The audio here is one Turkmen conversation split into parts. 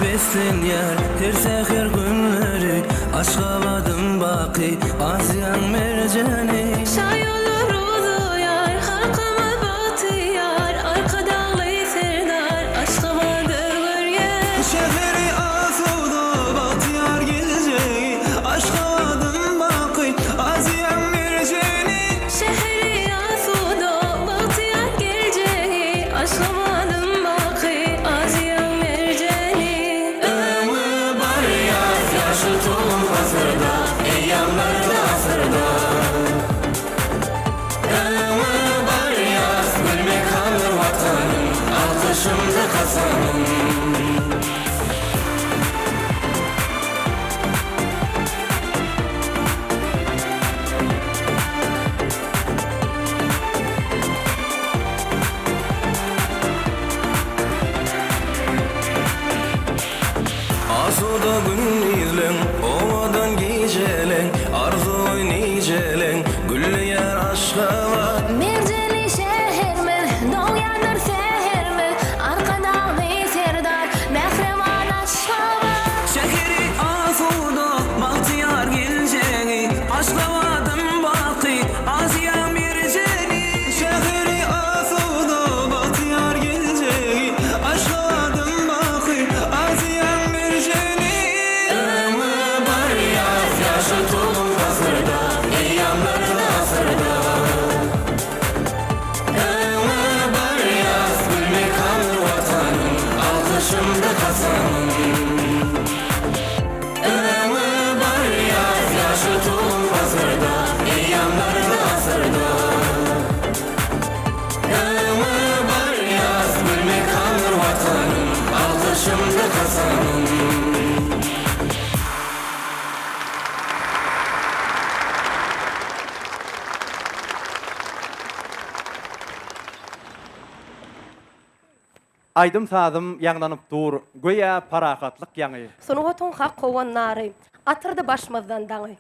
beslenýär her säher günleri, Aşgabadym baky Aziýaň merjeni. Şaýollar uzaýar, halkymyz bagtyýar, Arkadagly Serdar Aşgabady görýär. Şäheri asuda, bagtyýar geljegi, Aşgabadym baky Aziýaň merjeni. Şäheri asuda, bagtyýar geljegi, Aşgabadym baky Aziýaň merjeni. Öňe barýas ýaşyl tugum pasyrda, Eýýamlarda asyrda. Öňe barýas gül mekandyr Watanym, Alkyşymda kasamym. Asuda gündizleň, owadan gijeleň, Arzuwy nijeleň, gülleýär Aşgabat. Merjenli şäherimiz, dogýandyr säherimiz, Arkadagly Serdar, mähriban Aşgabat. Şäheri asuda, bagtyýar geljegi, Aşgabadym baky, Aziýa merjeni. Şäheri asuda, bagtyýar geljegi, Aşgabadym baky, Aziýa merjeni. Öňe barýas ýaşyl tugum pasyrda, Eýýamlarda asyrda. Öňe barýas gül mekandyr Watanym, Alkyşymda kasamym. Öňe barýas ýaşyl tugum pasyrda, Eýýamlarda asyrda. Öňe barýas gül mekandyr Watanym, Alkyşymda kasamym. Aýdym-sazym ýaňlanyp dur, göýä parahatlyk ýaňy. Sungatyň hak howandary, atyrdy başymyzdan daňy.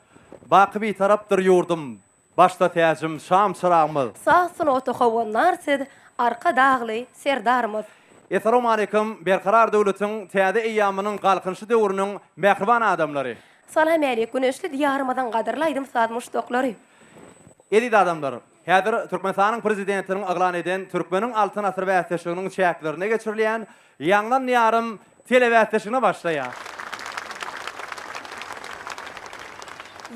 Baky Bitarapdyr ýurdum, başda täjim, şam çyragymyz. Saz sungata howandar siz, Arkadagly Serdarymyz. Essalawmaleýkum, Berkarar döwletiň täze eýýamynyň Galkynyşy döwrüniň mähriban adamlary! Salamälik, güneşli Diýarymyzyň gadyrly aýdym-saz muşdaklary! Eziz adamlar! Häzir Türkmenistanyň Prezidentiniň yglan eden Türkmeniň Altyn asyry bäsleşiginiň çäklerinde geçirilýän Ýaňlan Diýarym telebäsleşigine başlaýar.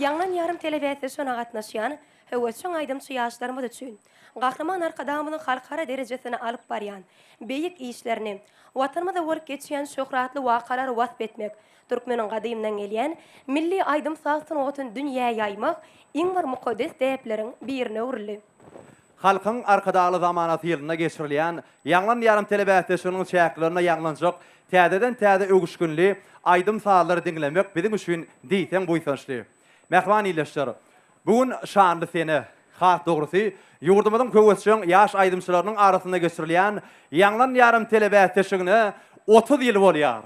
Ýaňlan Diýarym telebäsleşigine gatnaşýan höwesjeň aýdymçy ýaşlarymyz üçin Gahryman Arkadagymyzyň halkara derejesinde alyp barýan beýik işlerini, Watanymyzda bolup geçýän şöhratly wakalary wasp etmek, Türkmeniň gadymdan gelýän milli aýdym-saz sungatyny dünýä ýaýmak iň bir mukaddes däpleriň birine öwrüldi. Halkyň Arkadagly zamanasy ýylynda geçirilýän Ýaňlan Diýarym telebäsleşiginiň çäklerinde ýaňlanjak täzeden-täze öwüşginli aýdym-sazlary diňlemek biziň üçin diýseň buýsançly. Mähriban ildeşler! Bu gün şanly sene, has dogrusy, ýurdumyzyň höwesjeň ýaş aýdymçylarynyň arasynda geçirilýän Ýaňlan Diýarym telebäsleşigine 30 ýyl bolýar.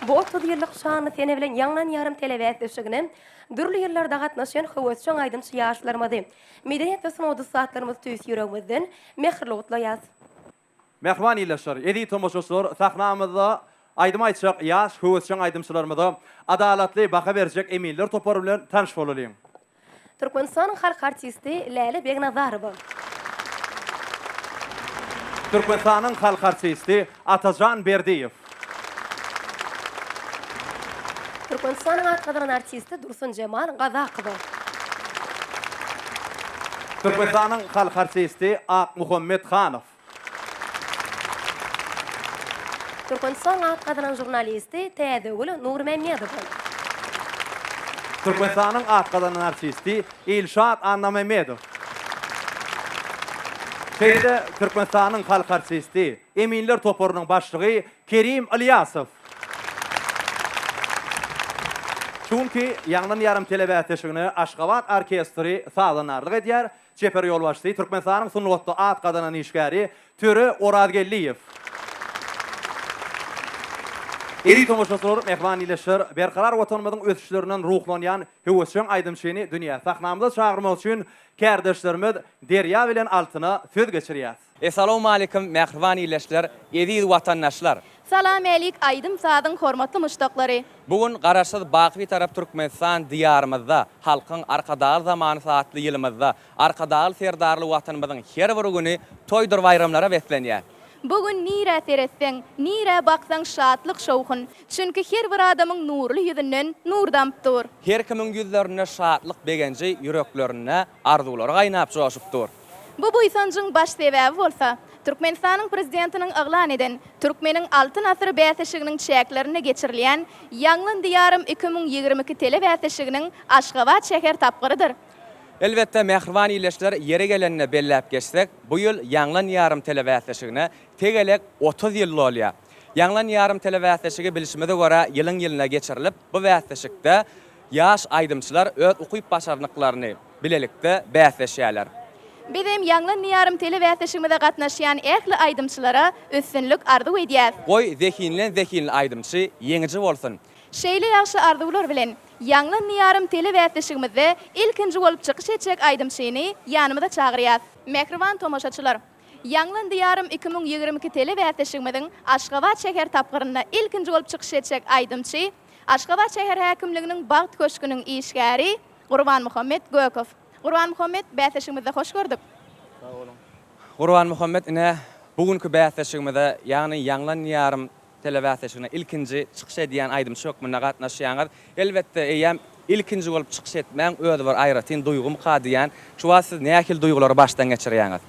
Bu 30 ýyllyk şanly sene bilen Ýaňlan Diýarym telebäsleşigine dürli ýyllarda gatnaşan höwesjeň aýdymçy ýaşlarymyzy, medeniýet we sungat ussatlarymyzy tüýs ýüregimizden mähirli gutlaýarys. Mähriban ildeşler, eziz tomaşaçylar, sahnamyzda aýdym aýtjak ýaş höwesjeň aýdymçylarymyza adalatly baha berjek eminler topary bilen tanyş bolalyň. Türkmenistanyň halk artisti Läle Begnazarowa. Türkmenistanyň halk artisti Atajan Berdiýew. Türkmenistanyň at gazanan artisti Dursunjemal Gazakowa. Türkmenistanyň halk artisti Akmuhammet Hanow. Türkmenistanyň at gazanan žurnalisti Täzegül Nurmämmedowa. Türkmenistanyň at gazanan artisti Ilşat Annamämmedow. Şeýle-de Türkmenistanyň halk artisti, eminler toparynyň başlygy Kerim Ylýasow. Şu günki Ýaňlan ýarym telebäsleşigine Aşgabat orkestri sazandarlyk edýär. Çeper ýolbaşçysy, Türkmenistanyň sungatda at gazanan işgäri Töre Orazgeldiýew. Eziz tomaşaçylar, mähriban ildeşler, Berkarar Watanymyzyň ösüşlerinden ruhlanýan höwesjeň aýdymçyny dünýä sahnamyza çagyrmak üçin kärdeşlerimiz Derýa bilen Altyna söz geçirýäs. Essalawmalikim mähriban ildeşler, eziz watandaşlar! Salamälik aýdym-sazyň hormatly muşdaklary! Bu gün Garaşsyz baky Bitarap Türkmenistan Diýarymyzda, Halkyň Arkadagly zamanasy atly ýylymyzda Arkadagly Serdarly Watanymyzyň her bir güni toýdur baýramlara beslenýär. Bu gün nirä seretseň, nirä baksaň şatlyk-şowhun. Çünki her bir adamyň nurly ýüzünden nur damyp dur. Her kimiň ýüzlerinde şatlyk begenji, ýüreklerinde arzuwlary gaýnap joşup dur. Bu buýsanjyň baş sebäbi bolsa, Türkmenistanyň Prezidentiniň yglan eden Türkmeniň Altyn asyry bäsleşiginiň çäklerinde geçirilýän Ýaňlan Diýarym 2022 telebäsleşiginiň Aşgabat şäher tapgyrydyr. Elbetde, mähriban ildeşler, ýeri gelende belläp geçsek, bu ýyl Ýaňlan Diýarym telebäsleşigine tegelek 30 ýyl dolýar. Ýaňlan Diýarym telebäsleşigi bilşimize görä ýylyň-ýylyna geçirilip, bu bäsleşikde Ýaş aýdymçylar öz ukyp-başarnyklaryny bilelikde bäsleşýärler. Bizem Ýaňlan Diýarym telebäsleşigimize gatnaşýan ähli aýdymçylara üstünlik arzuw edýäs. Goý, zehinlen zehinli aýdymçy ýeňiji bolsun! Şeýle ýagşy arzuwlar bilen, Ýaňlan Diýarym telebäsleşigimizde ilkinji bolup çykyş etjek aýdymçyny ýanymyza çagyrýas. Mähriban tomaşaçylar! Ýaňlan Diýarym 2022 telebäsleşigimiziň Aşgabat şäher tapgyrynda ilkinji bolup çykyş etjek aýdymçy, Aşgabat şäher häkimliginiň Bagt köşgüniň işgäri Gurbanmuhammet Gökow. Gurbanmuhammet, bäsleşigimizde hoş gördük. Sag boluň. Gurbanmuhammet, ine, bu günki bäsleşigimize, ýagny Ýaňlan Diýarym telebäsleşigine ilkinji çykyş edýän aýdymçy hökmünde gatnaşýaňyz. Elbetde, eýýäm ilkinji bolup çykyş etmäň özi bir aýratyn duýgumyka diýýän. Şu wagt siz nähili duýgulary başdan geçirýäňiz?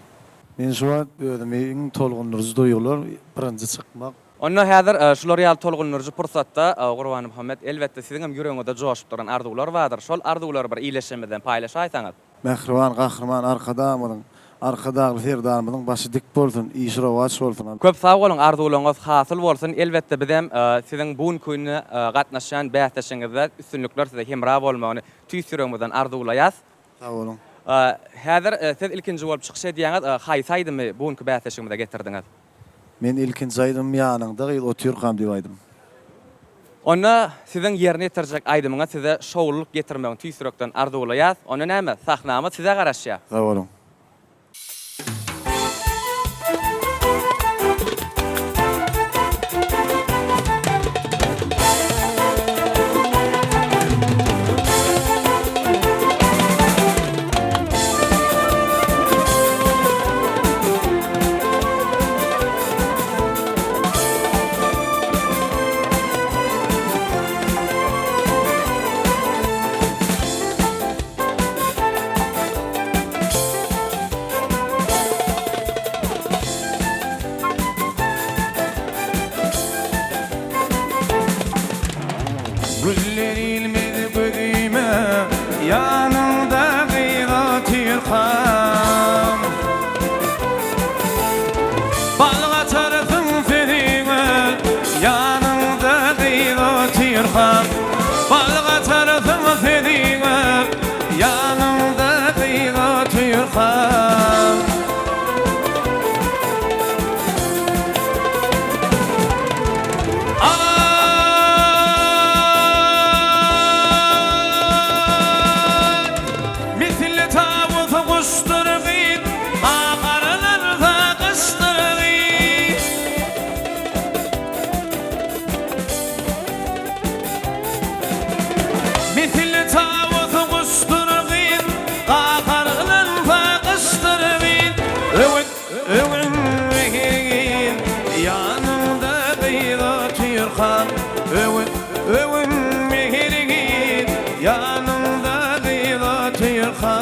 Men şu wagt özümi iň tolgundyryjy duýgular birinji çykmak. Onda häzir şular ýaly tolgundyryjy pursatda, Gurbanmuhammet, elbetde, siziňem ýüregiňizde joşup duran arzuwlar bardyr. Şol arzuwlary bir ildeşlerimizden paýlaşaýsaňyz. Mähriban Gahryman Arkadagymyzyň, Arkadagly Serdarymyzyň başy dik bolsun, işi rowaç bolsun! Köp sag boluň, arzuwlaryňyz hasyl bolsun! Elbetde, bizem siziň bu günki günde gatnaşýan bäsleşigiňizde üstünlikler size hemra bolmagyny tüýs ýüregimizden arzuwlaýas. Sag boluň! Häzir siz ilkinji bolup çykyş edýäňiz. Haýsy aýdymy bu günki bäsleşigimize getirdiňiz? Men ilkinji aýdymym ýanyňda gyz otyrkam diýip aýdym. Onda siziň ýerine ýetirjek aýdymyňyz size şowlulyk getirmegini tüýs ýürekden arzuwlaýas. Onda näme, sahnamyz size garaşýar. Sag boluň. Güller ilmez gözüme Ýanyňda gyz otyrkam. Bal gaçarsyň sözüňe Ýanyňda gyz otyrkam. Bal gaçarsyň sözüňe Ýanyňda gyz otyrkam. Aý, misli tawus guşdur gyz, Agarylarsa gyşdyr gyz. Misli tawus guşdur gyz, Gaharlansa gyşdyr gyz. Öwüt öwünme hergiz, Ýanyňda gyz otyrka. Öwüt öwünme hergiz, Ýanyňda gyz otyrka.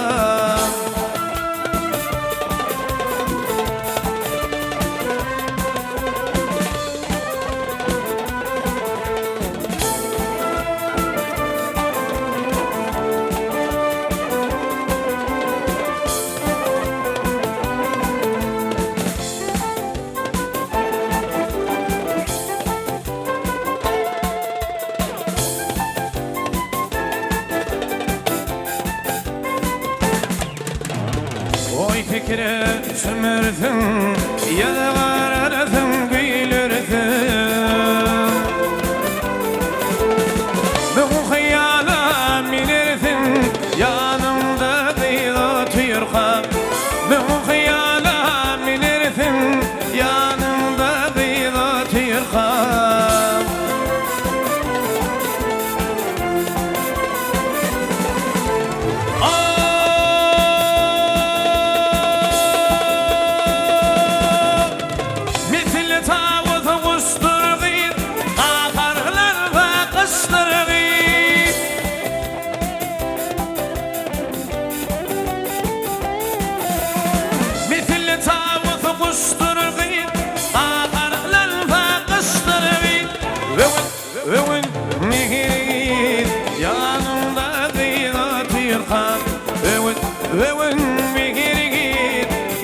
Oý-pikire çümersiň, ýazgararsyň, gülersiň.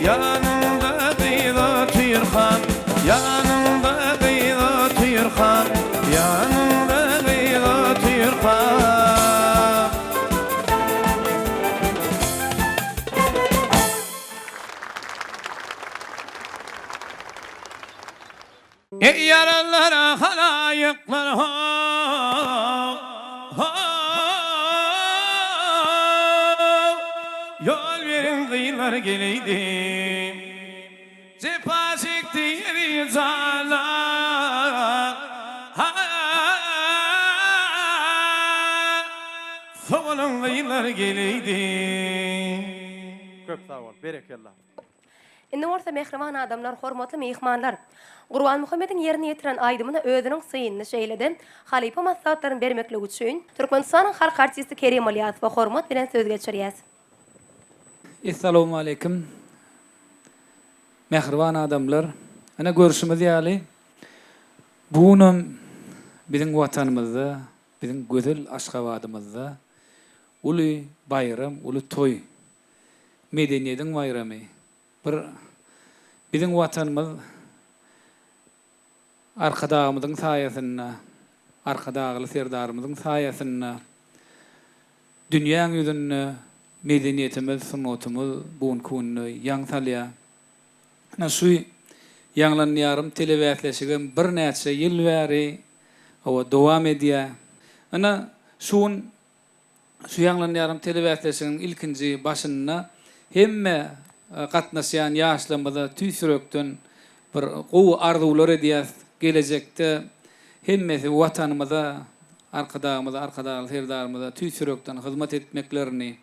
Ýanyňda gyz otyrka Ýanyňda gyz otyrka Ýanyňda gyz otyrka. Eý ýaranlar halaýyklar how how Ýol beriň gyzlar geleýdi Jepa çekdi eziz janlar ha Sowalyň gyzlar geleýdi. Köp sag bol, berekella. Indi bolsa mähriban adamlar, hormatly myhmanlar, Gurbanmuhammediň ýerine ýetiren aýdymyna özüniň synyny şeýle-de halypa maslahatlaryny bermekligi üçin Türkmenistanyň halk artisti Kerim Ylýasowa hormat bilen söz geçirýäs. Essalawmaleýkim mähriban adamlar. Ine görşümiz ýaly bu günem biziň watanymyzda, biziň gözel Aşgabadymyzda uly baýram, uly toý. Medeniýediň baýramy. Bir biziň Watanymyz Arkadagymyzyň saýasynda, Arkadagly Serdarymyzyň saýasynda dünýäň ýüzünde medeniýetimiz, sungatymyz bu günki günde ýaň salýar. Ine şu Ýaňlan Diýarym telebäsleşigem birnäçe ýyl bäri hawa dowam edýär. Ine şu gün Şu Ýaňlan ýarym telebäsleşiginiň ilkinji başynda hemme gatnaşýan ýaşlarymyza tüýs ýürekden bir gowy arzuwlar edýäs. Gelejekde hemmesi Watanymyza, Arkadagymyza, Arkadagly Serdarymyza tüýs ýürekden hyzmat etmeklerini,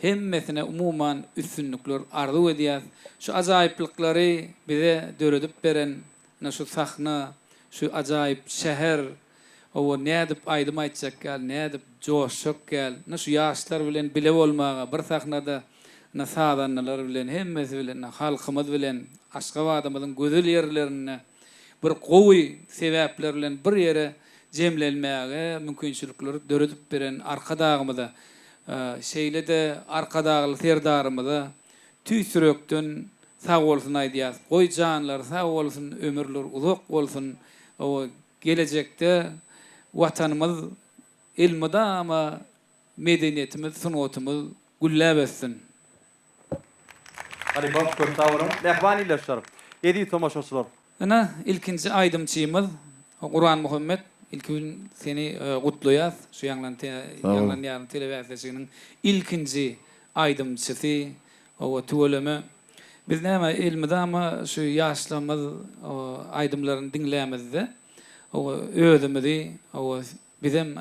hemmesine umuman üstünlikler arzuw edýäs. Şu ajaýyplyklary bize döredip beren ine şu sahna, şu ajaýyp şäher, Hawa, nädip aýdym aýtjak ýaly, nädip joşjak ýaly. Ine, şu ýaşlar bilen bile bolmaga, bir sahnada, ine, sazandalar bilen, hemmesi bilen, ine, halkymyz bilen, Aşgabadymyzyň gözel ýerlerinde bir gowy sebäpler bilen bir ýere jemlenmäge mümkinçilikleri döredip beren Arkadagymyza, şeýle-de Arkadagly Serdarymyza tüýs ýürekden sag bolsun aýdýas. Goý, janlary sag bolsun, ömürleri uzak bolsun. Hawa, Gelejekde Watanymyz elmydama medeniýetimiz, sungatymyz gülläp össün! Halypa köp sag boluň. Mähriban ildeşler, eziz tomaşaçylar! Ine, ilkinji aýdymçymyz Gurbanmuhammet, ilki bilen seni gutlaýas, şu Ýaňlan Ýaňlan ýarym telebäsleşiginiň ilkinji aýdymçysy, hawa tüweleme. Biz näme elmydama şu ýaşlarymyz aýdymlaryny diňlämizde özümizi bizem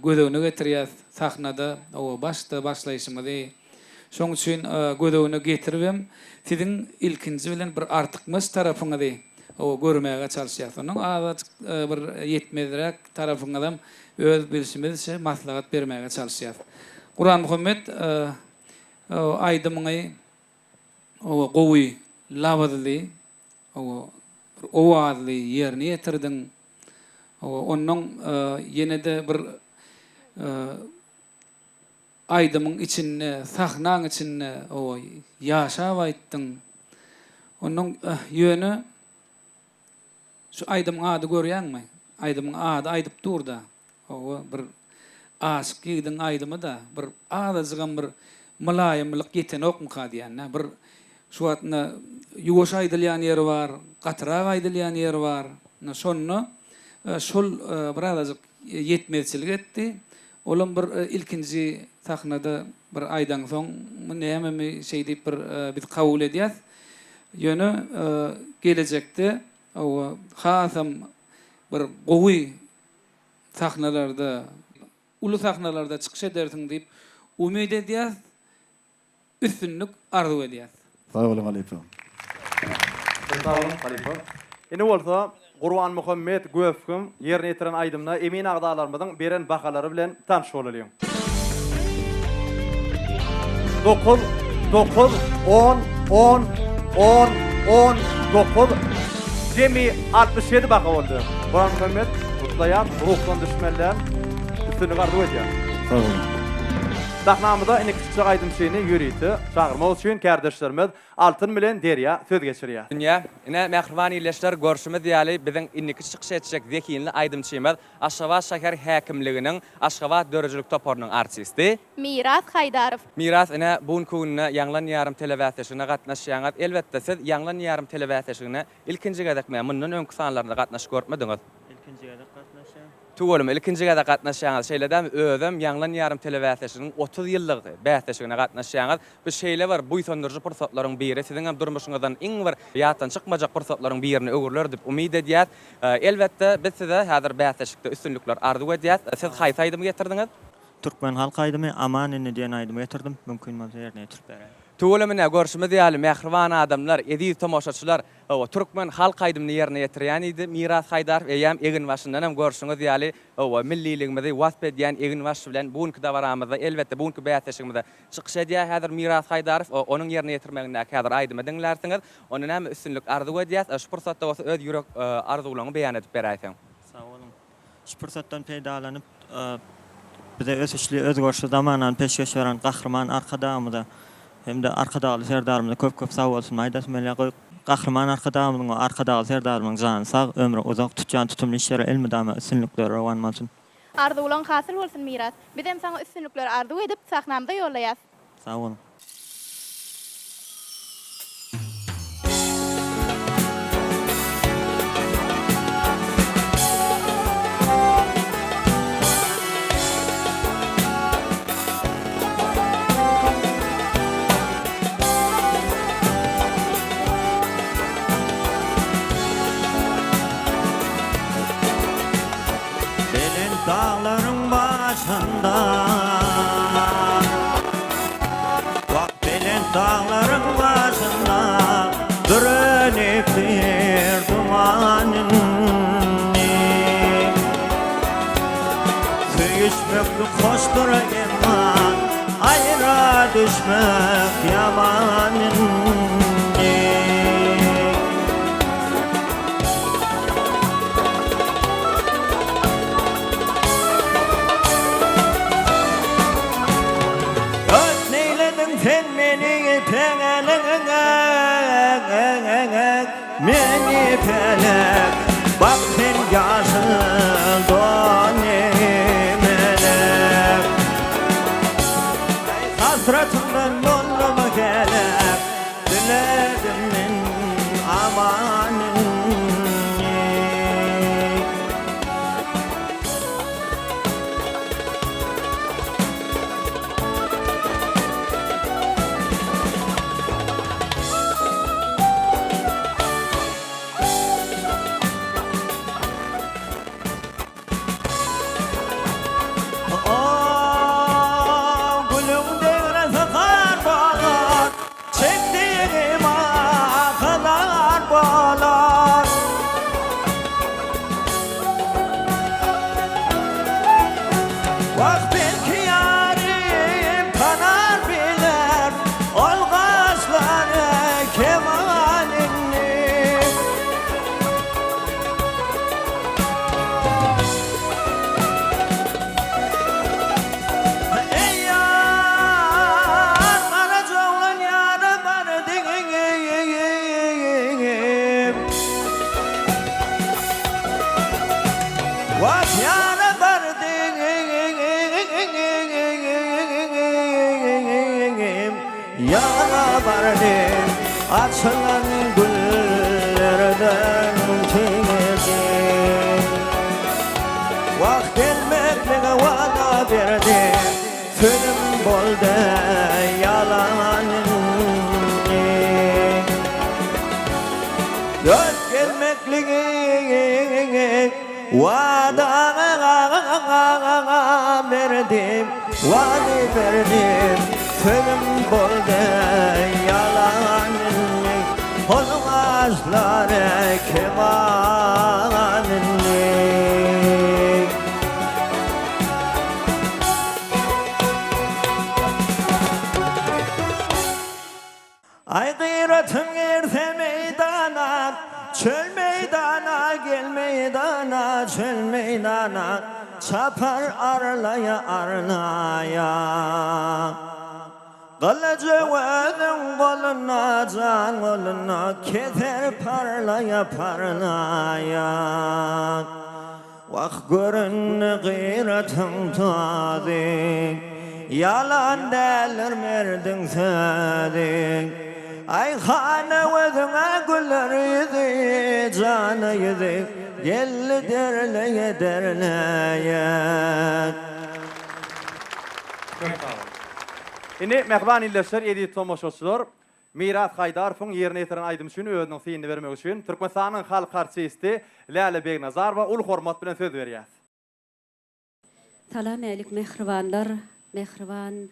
göz öňüne getirýäs sahnada başda başlaýşymyzy. Şoň üçin göz öňüne getiribem siziň ilkinji bilen bir artykmaç tarapyňyzy görmäge çalyşýas. Ondan azajyk bir ýetmezräk tarapyňyzam öz bilşimizçe maslahat bermäge çalyşýas. Gurbanmuhammet aýdymyňy Oba gowy labyzly oba bir owazly ýerine ýetirdiň. Oba onnoň ýene-de bir aýdymyň içinde, sahnaň içinde oba ýaşap aýtdyň. Onnoň ýöne Şu aýdymyň ady görýäňmi? Aýdymyň ady aýdyp dur-da. Hawa, bir aşyk ýigidiň aýdymy-da. Bir azajygam bir mylaýymlyk ýetenokmyka diýýän-dä. Bir şu wagt ine ýuwaş aýdylýan ýeri bar, gatyrak aýdylýan ýeri bar. Ine şonda şol bir azajyk ýetmezçilik etdi. Olam bir ilkinji sahnada bir aýdaňsoňmy nämemi şeý diýip bir biz kabul edýäs. Ýöne gelejekde hawa hasam bir gowy sahnalarda, uly sahnalarda çykyş edersiň diýip umyt edýäs. Üstünlik arzuw edýäs. Sag boluň halypa. Köp sag boluň halypa. Indi bolsa Gurbanmuhammet Göfgüň ýerine ýetiren aýdymyna emin agzalarymyzyň beren bahalary bilen tanyş bolalyň. Dokuz, dokuz, on, on, on, on, dokuz, jemi 67 baha boldy. Gurbanmuhammet, gutlaýan, ruhdan düşmeli däl. Üstünlik arzuw edýän. Sag boluň. Sahnamyza indiki çykjak aýdymçyny ýörite çagyrmak üçin kärdeşlerimiz Altyn bilen Derýa söz geçirýär. Dünýä, ine, mähriban ildeşler, görşümiz ýaly, biziň indiki çykyş etjek zehinli aýdymçymyz Aşgabat şäher häkimliginiň Aşgabat döredijilik toparynyň artisti. Miras Haýdarow. Miras, ine, bu günki günde Ýaňlan ýarym telebäsleşigine gatnaşýaňyz. Elbetde, siz Ýaňlan ýarym telebäsleşigine ilkinji gezekmi ýa mundan öňki sanlarynda gatnaşyp görüpmidiňiz? Ilkinji gezek gatnaşýan. Tüweleme, ilkinji gezek gatnaşýaňyz, şeýle dälmi? Özem Ýaňlan ýarym telebäsleşiginiň 30 ýyllyk bäsleşigine gatnaşýaňyz. Bu şeýle bir buýsandyryjy pursatlaryň biri, siziňem durmuşyňyzdan iň bir ýatdan çykmajak pursatlaryň birine öwrüler diýip umyt edýäs. Elbetde, biz size häzir bäsleşikde üstünlikler arzuw edýäs. Siz haýsy aýdymy getirdiňiz? Türkmen halk aýdymy Aman indi diýen aýdymy getirdim. Mümkin bolsa ýerine ýetirip beräýiň. Tüweleme ine görşümiz ýaly mähriban adamlar, eziz tomaşaçylar, hawa, türkmen halk aýdymyny ýerine ýetirýän idi Miras Haýdarow eýýäm eginbaşyndanam görşüňiz ýaly, hawa, milliligimizi wasp edýän eginbaş bilen bu günki dabaramyzda, elbetde, bu günki bäsleşigimizde çykyş edýär häzir Miras Haýdarow, onuň ýerine ýetirmegindäki häzir aýdymy diňlärsiňiz. Onda näme üstünlik arzuw edýäs, şu pursatda bolsa öz ýürek arzuwlaryňy beýan edip beräýseň. Sag boluň. Şu pursatdan peýdalanyp, bize ösüşli, özgerişli zamanany peşgeş beren Gahryman Arkadagymyza hem-de Arkadagly Serdarymyza köp-köp sagbolsun aýdasym gelýär. Goý, Gahryman Arkadagymyzyň we Arkadagly Serdarymyzyň jany sag, ömri uzak, tutýan tutumly işleri elmydama üstünlikleri rowan bolsun! Arzuwlaň hasyl bolsun Miras. Bizem saňa üstünlikler arzuw edip sahnamyza ýollaýas. Sag boluň. Belent daglaryň başynda Wah, belent daglaryň başynda Bürenipdir duman indi. Söýüşmeklik hoşdur emma, Aýra düşmek ýaman indi. Öt neýlediň sen meni pelek Meni pelek Bak sen ýaşyl dony melek Hasratyňdan boldum helek Diledim men amanyny. Gülüň degresi gar bolar, Çekdigim ahylar bolar. Wah, belki ýarym tanar biler, Ol gaşlary kemanyny. Eý ýar, Garajaoglan ýara bardyň. Wah, ýara bardyň. Ýara bardym, açylan güllerden teňedim. Wah, gelmeklige wada berdim, sözüm boldy ýalan indi. Döz gelmekligi wada berdim, Wada berdim, sözüm boldy ýalan indi, Onuň gaşlary keman indi. Aý gyratym girse meýdana, Çöl meýdana, gel meýdana, çöl meýdana. Çapar arlaýa arlaýa. Gylyjy özüň golunda jan golunda keser parlaýa parlaýa. Wah göründi gyratyň tazy, Ýalan däldir merdiň sözi. Aýhan öwezine güler ýüzi, Jana ýüzi geldi derleýe derleýe. Köp sag boluň. Indi mähriban ildeşler, eziz tomaşaçylar, Miras Haýdarowyň ýerine ýetiren aýdymy üçin özüniň synyny bermegi üçin Türkmenistanyň halk artisti Läle Begnazarowa uly hormat bilen söz berýäs. Salamälik mähribanlar, mähriban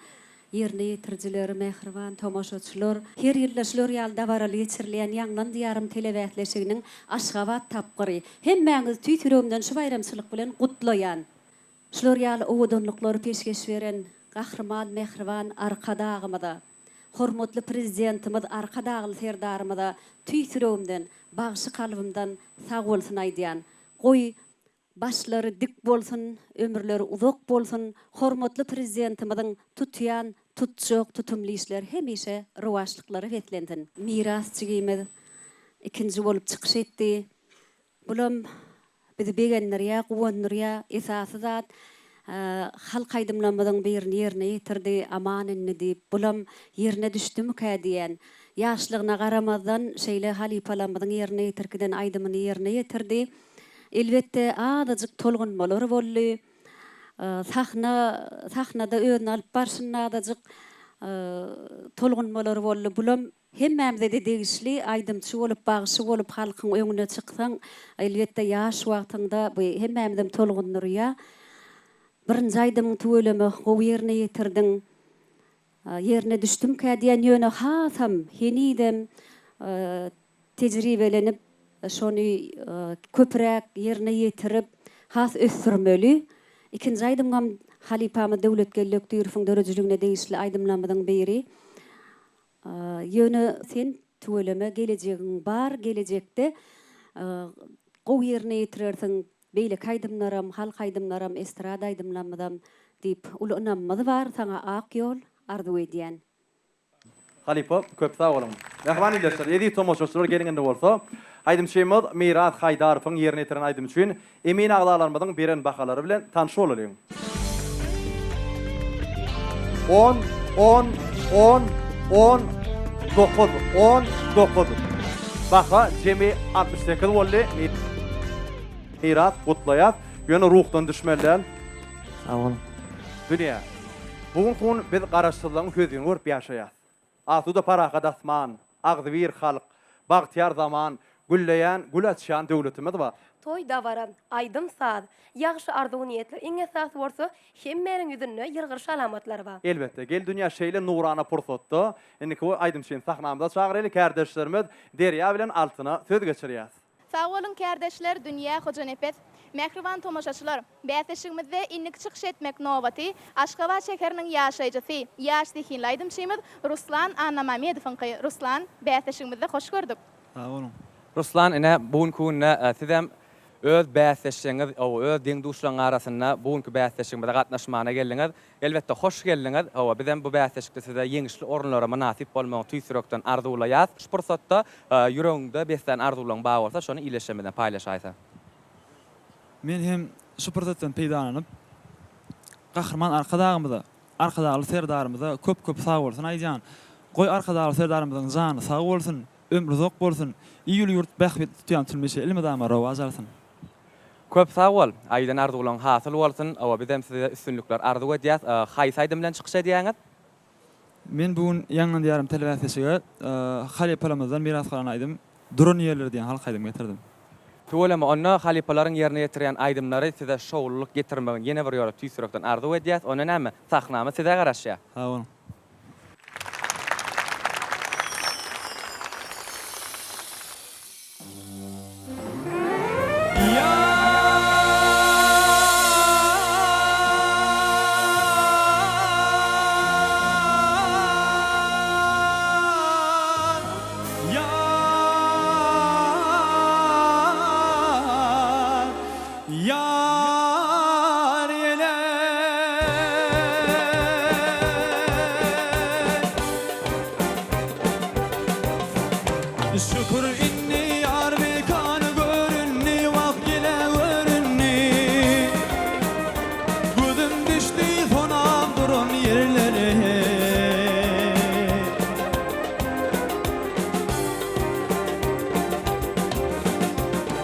ýerine ýetirijiler, mähriban tomaşaçylar! Her ýylda şular ýaly dabaraly geçirilýän Ýaňlan Diýarym telebäsleşiginiň Aşgabat tapgyry. Hemmäňizi tüýs ýüregimden şu baýramçylyk bilen gutlaýan. Şular ýaly owadanlyklary peşgeş beren Gahryman mähriban Arkadagymyza, hormatly Prezidentimiz Arkadagly Serdarymyza tüýs ýüregimden, bagşy kalbymdan sag bolsun aýdýan. Goý, başlary dik bolsun, ömürleri uzak bolsun, hormatly Prezidentimiziň tutýan, tutjak tutumly işleri hemişe rowaçlyklara beslensin. Miras jigimiz ikinji bolup çykyş etdi. Bulam bizi begendirýär, guwandyrýar. Esasy zat, halk aýdymlarymyzyň birini ýerine ýetirdi, Aman indi diýip. Bulam ýerine düşdümikä diýýän. Ýaşlygyna garamazdan, şeýle halypalarymyzyň ýerine ýetirip giden aýdymyny ýerine ýetirdi. Elbetde, azajyk tolgunmalar boldy. Sahna, sahnada özüni alyp barşynda azajyk tolgunmalar boldy. Bulam Hemmämize-de degişli, aýdymçy bolup, bagşy bolup halkyň öňüne çyksaň, elbetde ýaş wagtyňda bu hemmämizem tolgundyrýar. Birinji aýdymyň tüweleme gowy ýerine ýetirdiň. Ýerine düşdümkä diýen ýöne hasam henizem tejribelenip şony köpräk ýerine ýetirip has ösdürmeli. Ikinji aýdymyňam halypamyz Döwletgeldi Ökdirowyň döredijiligine degişli aýdymlarymyzyň biri. Ýöne sen tüweleme gelejegiň bar gelejekde gowy ýerine ýetirersiň beýleki aýdymlaram halk aýdymlaram estrada aýdymlamyzam diýip uly ynamymyz bar saňa ak ýol arzuw edýän. Halypa köp sag boluň. Mähriban ildeşler, eziz tomaşaçylar geliň indi bolsa aýdymçymyz Miras Haýdarowyň ýerine ýetiren aýdymy üçin Emin agzalarymyzyň beren bahalary bilen tanyş bolalyň. On, on, on, on, dokuz, on, dokuz. Baha jemi 68 boldy. Miras, gutlaýas. Ýöne ruhdan düşmeli däl. Sag boluň. Dünýä. Bu günki gün biz Garaşsyzlygyň hözirini görüp ýaşaýas. Asuda parahat asman, agzybir halk, bagtyýar zaman, gülleýän, gül açýan döwletimiz bar. Toý-dabara, aýdym-saz, ýagşy arzuw-niýetler, iň esasy bolsa, hemmäniň ýüzünde ýylgyryş alamatlary bar. Elbetde, gel dünýä şeýle nurana pursatda indiki aýdymçyny sahnamyza çagyraýly, kärdeşlerimiz Derýa bilen Altyna söz geçirýäs. Sag boluň kärdeşler Dünýä Hojanepes. Mähriban tomaşaçylar! Bäsleşigimizde indiki çykyş etmek nobaty Aşgabat şäheriniň ýaşaýjysy, ýaş zehinli aýdymçymyz Ruslan Annamamedowyňky. Ruslan, bäsleşigimizde hoş gördük. Sag boluň. Ruslan ine bu günki günde sizem öz bäsdeşligiňiz öz deň-duşlaryň arasynda bu günki bäsleşigimize gatnaşmana geldiňiz. Elbetde hoş geldiňiz. Hawa bizem bu bäsleşikde size ýeňişli orunlara mynasyp bolmagyňy tüýs ýürekden arzuwlaýas. Şu pursatda ýüregiňde beslän arzuwlaryň bar bolsa şony ildeşlerimiz bilen paýlaşaýsaň. Men hem şu pursatdan peýdalanyp, Gahryman Arkadagymyza, Arkadagly Serdarymyza köp-köp sagbolsun aýdýan. Goý Arkadagly Serdarymyzyň jany sag bolsun, ömri uzak bolsun, il-ýurt bähbitli tutýan tüm işi elmydama rowaç alsyn. Köp sag bol. Aýdan arzuwlaň hasyl bolsun. Hawa bizem size üstünlikler arzuw edýäs. Haýsy aýdym bilen çykyş edýäňiz? Men bu gün Ýaňlan Diýarym telebäsleşige halypalarymyzdan miras galan aýdym Duran ýerleri diýen halk aýdymy getirdim. Tüweleme, onda halypalaryň ýerine ýetirýän aýdymlary size şowlulyk getirmegini ýene bir ýola tüýs ýürekden arzuw edýäs. Onda näme, sahnamyz size garaşýar. Sag boluň. Ýar, ýar, ýar. Şükür indi ýar mekany göründi, wah ýene göründi. Gözüm düşdi sonam duran ýerlere.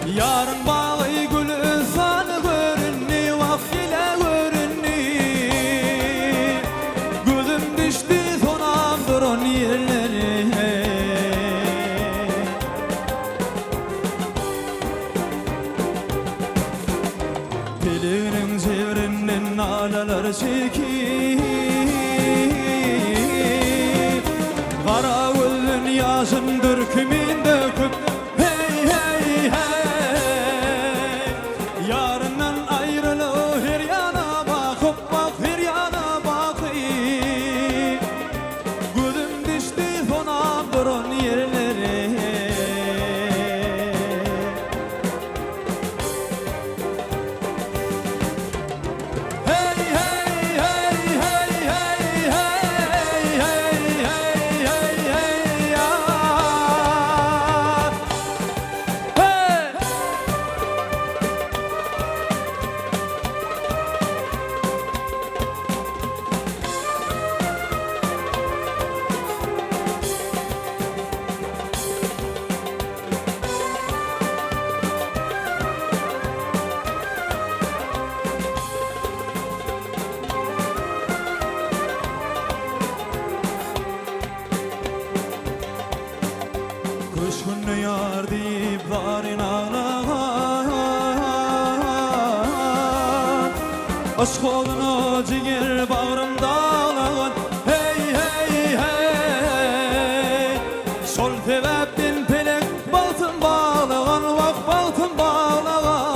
Ýaryň bagy gülüstan göründi, wah ýene göründi. Gözüm düşdi sonam duran ýerlere. Peleginiň jebrinden nalalar çekip, Gara gözden ýaşyn dürkümin döküp, Heý, heý, heý! Ýaryndan aýrylyp her ýana bakyp, Bak, her ýana bakyp. Gözüm düşdi sonam duran ýerlere. Hey hey hey hey hey hey hey hey hey hey yar Hey! Köşgünde ýar diýip zaryn aglagan, Yşk oduna jiger bagrym daglagan, Heý, heý, heý! Şol sebäpden pelek bagtym baglagan, Wah, bagtym baglagan.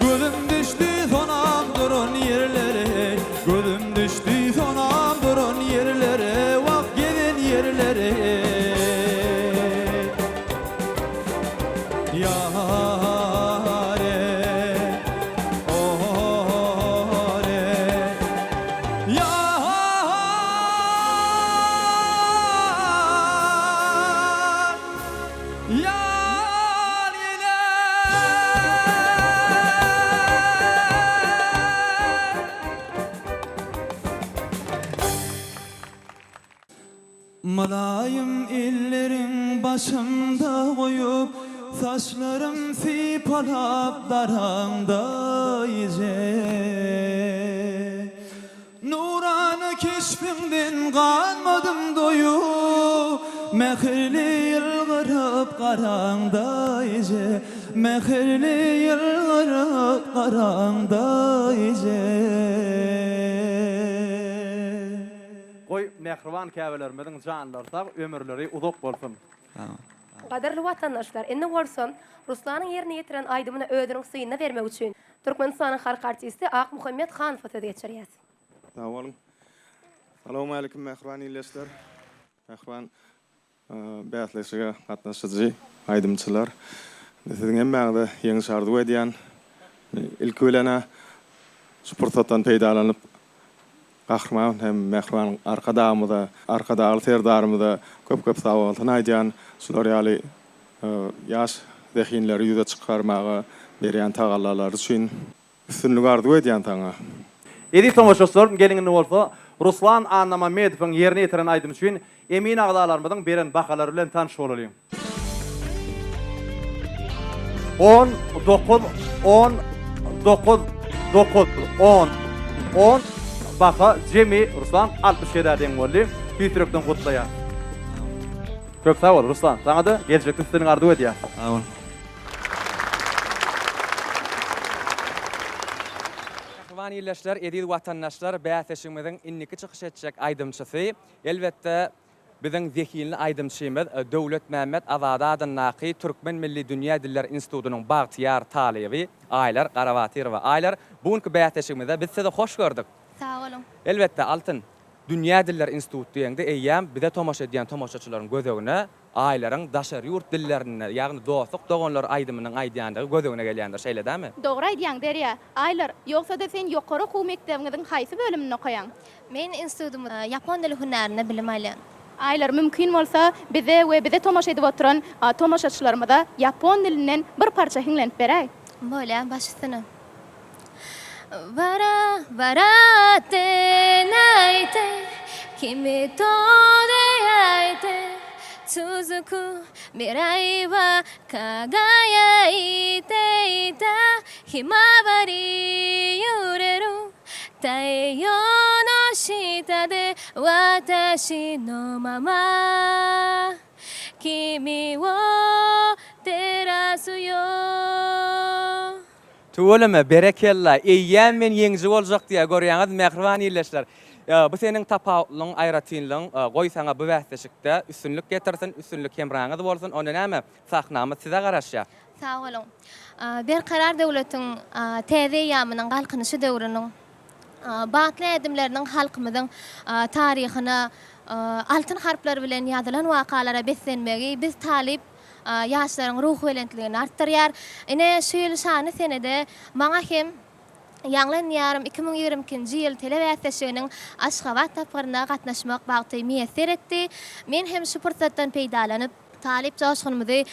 Gözüm düşdi sonam duran ýerlere, Gözüm düşdi sonam duran ýerlere, Wah, gezen ýerlere. Ýare, ore, ýar, ýar ile. Mylaýym elleriň başymda goýup, Saçlarym sypalap daraňda eje. Nurana keşbiňden ganmadym doýup, Mähirli ýylgyryp garaňda eje, Mähirli ýylgyryp garaňda eje. Goý, mähriban käbelerimiziň janlary sag, ömürleri uzak bolsun! Gadyrly watandaşlar, indi bolsa Ruslanyň ýerine ýetiren aýdymyna özüniň synyny bermek üçin Türkmenistanyň halk artisti Akmuhammet Hanowa söz geçirýäs. Sag boluň. Salowmalikim mähriban ildeşler. Mähriban Bäsleşige gatnaşyjy aýdymçylar, siziň hemmäňize ýeňiş arzuw edýän. Ilki bilen-ä şu pursatdan peýdalanyp, Gahryman hem mähriban Arkadagymyza, Arkadagly Serdarymyza köp-köp sagbolsun aýdýan. Şular ýaly ýaş zehinleri ýüze çykarmaga berýän tagallalary üçin. Üstünlik arzuw edýän saňa. Eziz tomaşaçylar, geliň indi bolsa Ruslan Annamammedowyň ýerine ýetiren aýdymy üçin emin agzalarymyzyň beren bahalary bilen tanyş bolalyň. On, dokuz, on, dokuz, dokuz, on, on, baha jemi Ruslan altmyş ýedä deň boldy. Tüýs ýürekden gutlaýas. Köp sag bol Ruslan, saňa-da geljekde üstünlik arzuw edýäs. Sag bol. Mähriban ildeşler, eziz watandaşlar, bäsleşigimiziň indiki çykyş etjek aýdymçysy, elbetde, biziň zehinli aýdymçymyz Döwletmämmet Azady adyndaky Türkmen milli dünýä diller institutynyň bagtyýar talyby Aýlar Garabatyrowa. Aýlar, bu günki bäsleşigimizde biz sizi hoş gördük. Sag boluň. Elbetde, Altyn, Dünýä diller instituty diýeňde eýýäm bize tomaşa edýän tomaşaçylaryň gözegine Aýlaryň daşary ýurt dillerinde, ýagny Dostluk doganlar aýdymynyň aýdýandygy göz öňüne gelýändir, şeýle dälmi? Dogry aýdýaň, Derýa. Aýlar, ýogsa-da sen ýokary okuw mekdebiňiziň haýsy bölüminde okaýaň? Men institutymyzda ýapon dili hünärinde bilim alýan. Aýlar, mümkin bolsa, bize we bize tomaşa edip oturan tomaşaçylarymyza ýapon dilinden bir parça hiňlenip beräý. Bolýar, baş üstüne. Wara, waratte naite, kimi to deaete, tsuzuku mirai wa kagayaite ita, himawari yureru, taiyo no shita de watashi no mama, kimi wo terasu yo. Tüweleme, berekella, eýýäm men ýeňiji boljak diýýär, görýäňizmi, mähriban ildeşler. Bu seniň tapawutlygyň, aýratynlygyň, goý saňa bu bäsleşikde üstünlik getirsin, üstünlik hemraňyz bolsun, onda näme, sahnamyz size garaşýar. Sag boluň. Berkarar döwletiň täze eýýamynyň Galkynyşy döwrüniň batly ädimleriniň halkymyzyň taryhyna altyn harplar bilen ýazylan wakalara beslenmegi biz talyp ýaşlaryň ruhubelentligini artdyrýar. Ine, şu ýyl şanly senede maňa hem Ýaňlan Diýarym 2022-nji ýyl telebäsleşiginiň Aşgabat tapgyryna gatnaşmak bagty miýesser etdi. Men hem şu pursatdan peýdalanyp, talyp joşgunymyzy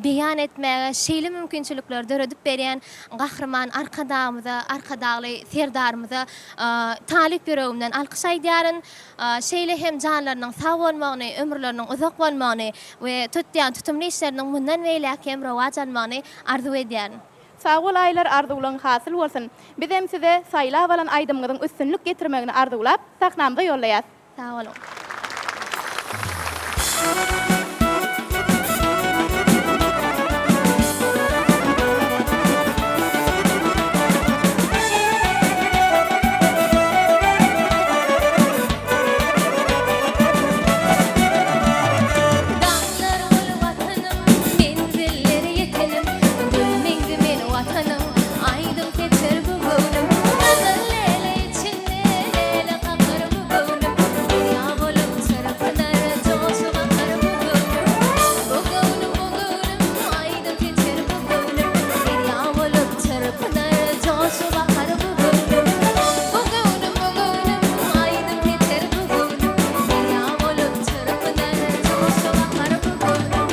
beýan etmäge şeýle mümkinçilikleri döredip berýän Gahryman Arkadagymyza, Arkadagly Serdarymyza talyp ýüregimden alkyş aýdýaryn. Şeýle hem janlarynyň sag bolmagyny, ömürleriniň uzak bolmagyny we tutýan tutumly işleriniň mundan beýläk hem rowaç almagyny arzuw edýärin. Sag bol Aýlar arzuwlaň hasyl bolsun. Bizem size saýlap alan aýdymyňyzyň üstünlik getirmegini arzuwlap sahnamyza ýollaýas. Sag boluň. Daglar gül Watanym, menzillere ýetenim, Gül meňzi men Watanym, aýdym seçer bu göwnüm. Gyzyl läle içinde läle kakar bu göwnüm, Derýa bolup çyrpynar, joşup akar bu göwnüm. Bu göwnüm, bu göwnüm, aýdym seçer bu göwnüm, Derýa bolup çyrpynar, joşup akar bu göwnüm. Bu göwnüm, bu göwnüm, aýdym seçer bu göwnüm, Derýa bolup çyrpynar, joşup akar bu göwnüm.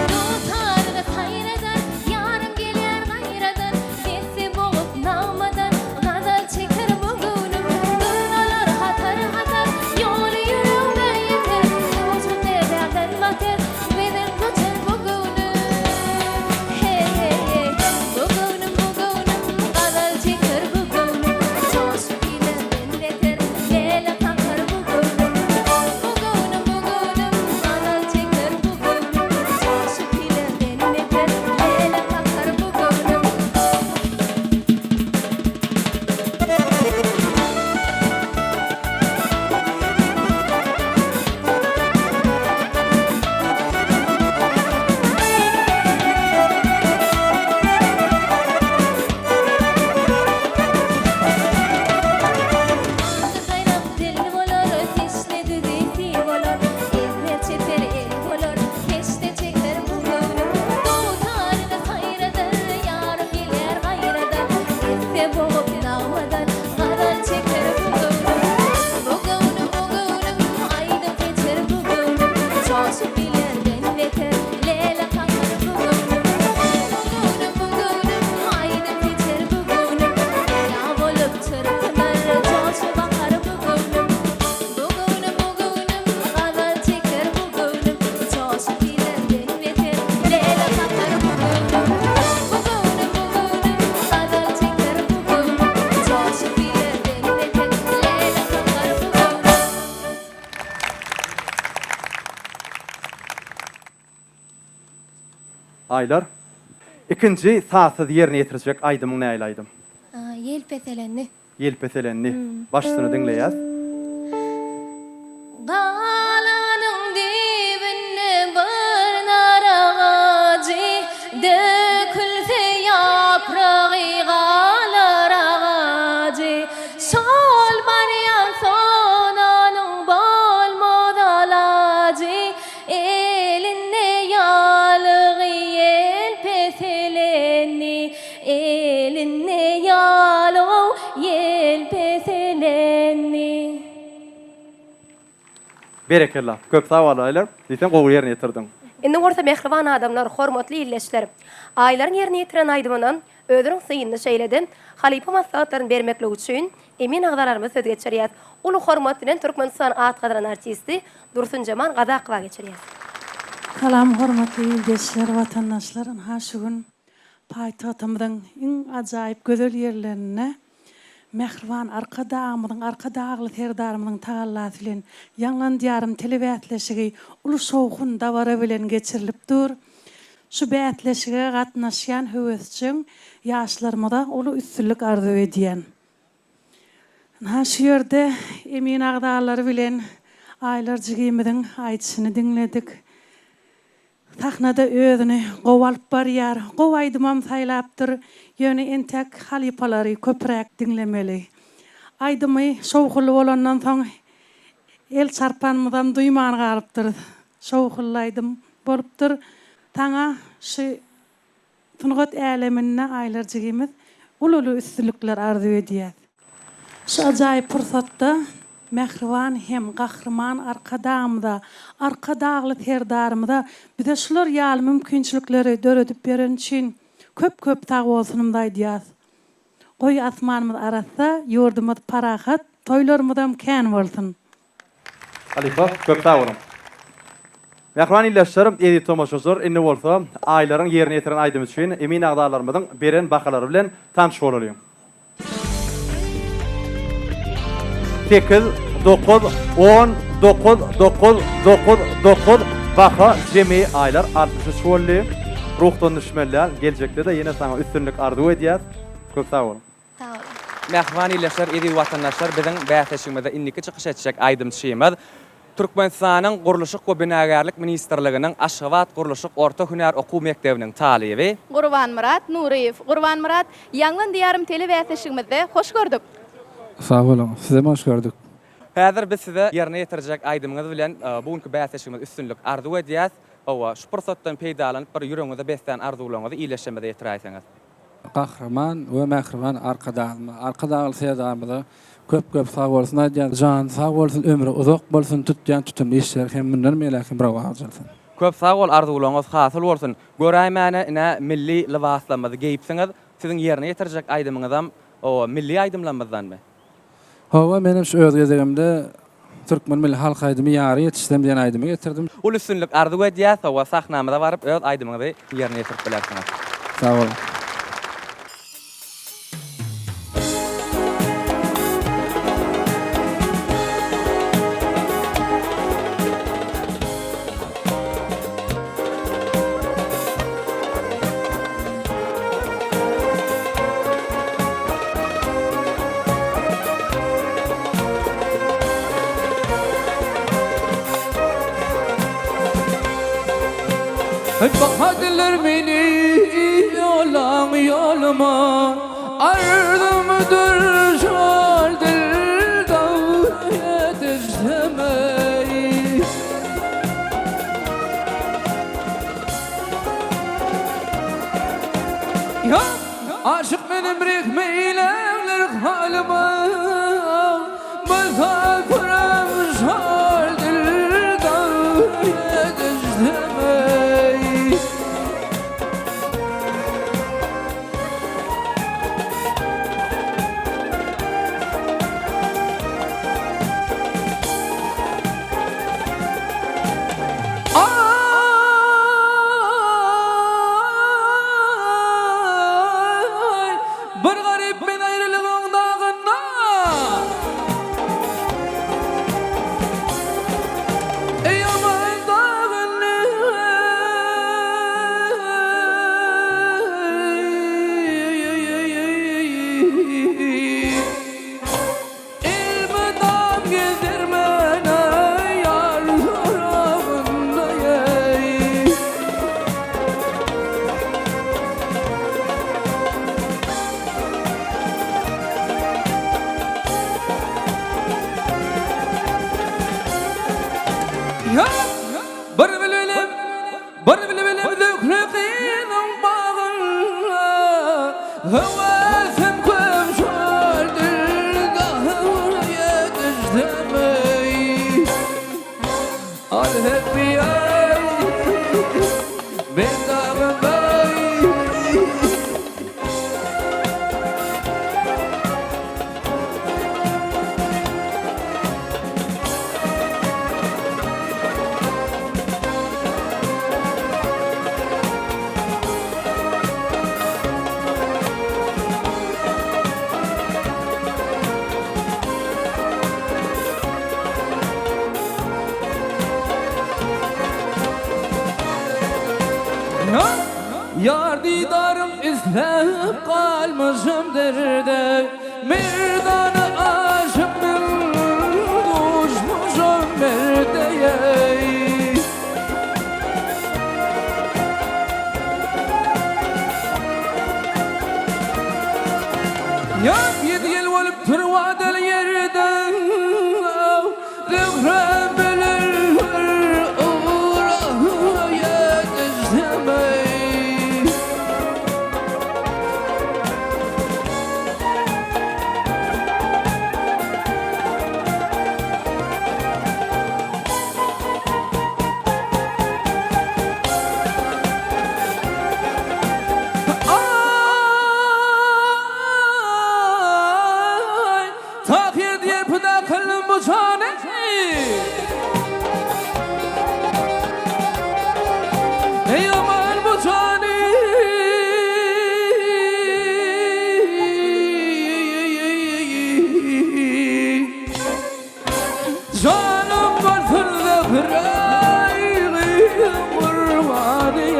Dutaryny saýradar, ýarym gelýär gaýradan, Sesi bogup nagmadan, gazal çeker bu göwnüm. Durnalar hatar-hatar, ýoly ýüregme ýeter, Suwjuk sebäpden bater, menden göçer bu göwnüm. He-he-heý, bu göwnüm, bu göwnüm, gazal çeker bu göwnüm. Joşup ilerden beter, lele kakar bu göwnüm. Bu göwnüm, bu göwnüm, gazal çeker bu göwnüm. Joşup ilerden beter, lele kakar bu göwnüm. Ady saýrak dil bolar, teşne düzi sil bolar, Ezber çeper el bolar, keşde çeker bu göwnüm. Dutaryny saýradar, ýarym gelýär gaýradan, Esse bogup nagmadan, gazal çeker bu göwnüm. Bu göwnüm, bu göwnüm, aýdym seçer bu göwnüm, Joşup ilerden beter, lele kakar bu göwnüm. Bu göwnüm, bu göwnüm, aýdym seçer bu göwnüm, Derýa bolup çyrpynar, joşup akar bu göwnüm. Bu göwnüm, bu göwnüm, gazal çeker bu göwnüm, Joşup ilerden beter, lele kakar bu göwnüm. Bu göwnüm, bu göwnüm, gazal çeker bu göwnüm, Joşup ilerden beter, lele kakar bu göwnüm. Aýlar, ikinji sazsyz ýerine ýetirjek aýdymyň nähili aýdym? Ýel peselendi. Ýel peselendi. Baş üstüne diňleýäs. Galanyň düýbünde bir nar agajy, Dökülse ýapragy galar agajy. Şol barýan sonanyň bolmaz alajy. Berekella. Köp sag bol Aýlar. Diýseň gowy ýerine ýetirdiň. Indi bolsa mähriban adamlar, hormatly ildeşler! Aýlaryň ýerine ýetiren aýdymyna özüniň synyny şeýle-de halypa maslahatlaryny bermeklik üçin emin agzalarymyza söz geçirýäs. Uly hormat bilen Türkmenistan at gazanan artisti Dursunjemal Gazakowa geçirýäs. Salam hormatly ildeşler, watandaşlar! Ynha şu gün paýtagtymyzyň iň ajaýyp gözel ýerlerinde Mähriban Arkadagymyzyň, Arkadagly Serdarymyzyň tagallasy bilen Ýaňlan Diýarym telebäsleşigi uly şowhun, dabara bilen geçirilip dur. Şu bäsleşige gatnaşýan höwesjeň ýaşlarymyza uly üstünlik arzuw edýän. Ynha şu ýerde emin agzalary bilen Aýlar jigimiziň aýdyşyny diňledik. Sahnada özüni gowy alyp barýar. Gowy aýdymam saýlapdyr. Ýöne entek halypalary köpräk diňlemeli. Aýdymy şowhunly bolandan soň el çarpanymyzam duýman galypdyrys. Şowhunly aýdym bolupdyr. Saňa şu Sungat äleminde Aýlar jigimiz uly-uly üstünlikler arzuw edýäs. Şu ajaýyp pursatda mähriban hem Gahryman Arkadagymyza, Arkadagly Serdarymyza bize şular ýaly mümkinçilikleri döredip bereni üçin köp-köp sagbolsunymyzy aýdýas. Goý asmanymyz arassa, ýurdumyz parahat, toýlarymyzam kän bolsun! Halypa, köp sag boluň. Mähriban ildeşler, eziz tomaşaçylar, indi bolsa Aýlaryň ýerine ýetiren aýdymy üçin emin agzalarymyzyň beren bahalary bilen tanyş bolalyň. Sekiz, dokuz, on, dokuz, dokuz, dokuz, dokuz, baha jemi Aýlar 63 boldy. Ruhdan düşmeli däl, geljekde-de ýene saňa üstünlik arzuw edýäs. Köp sag boluň. Sag boluň. Mähriban ildeşler, eziz watandaşlar, biziň bäsleşigimizde indiki çykyş etjek aýdymçymyz Türkmenistanyň Gurluşyk we binagärlik ministrliginiň Aşgabat gurluşyk orta hünär okuw mekdebiniň talyby, Gurbanmyrat Nuryýew. Gurbanmyrat, Ýaňlan Diýarym telebäsleşigimizde hoş gördük! Sag boluň, sizem hoş gördük. Häzir biz size ýerine ýetirjek aýdymyňyz bilen bu günki bäsleşigimizde üstünlik arzuw edýäs. Hawa, şu pursatdan peýdalanyp bir ýüregiňize beslän arzuwlaryňyzy ildeşlerimize ýetiräýseňiz. Gahryman we mähriban Arkadagymyza, Arkadagly Serdarymyza köp-köp sag bolsun aýdýan. Jany sag bolsun, ömri uzak bolsun, tutýan tutumly işleri hem mundan beýläk hem rowaç alsyn. Köp sag bol arzuwlaryňyz hasyl bolsun. Göräýmäne ine milli lybaslarymyzy geýipsiňiz. Siziň ýerine ýetirjek aýdymyňyzam milli aýdymlarymyzdanmy? Hawa, menem şu öz gezegimde türkmen milli halk aýdymy Ýary ýetişsem diýen aýdymy getirdim. Uly üstünlik arzuw edýäs, hawa sahnamyza baryp öz aýdymyňyzy ýerine ýetirip bilersiňiz. Sag boluň. Bahadylar meni ýolaň ýoluma Arzymdyr şol dildaw ýetişsem eý. Aşyk menem rehm eýläňler halyma Mysapyram şol dilden ýetişsem eý. Aý, bir garyp men aýralygyň dagynda. Merdana Yar didarım isläp galmyşym derde Merdana aşyk men duşmuşam merdeye Ýap ýedi ýyl bolup tur wadaly ýerde Zöhre biler ugra ýetişsem eý. Aý, Tahyr diýer pida kyldym bu jany. Eý aman bu jany. Janym bolsun Zöhre-i gurbany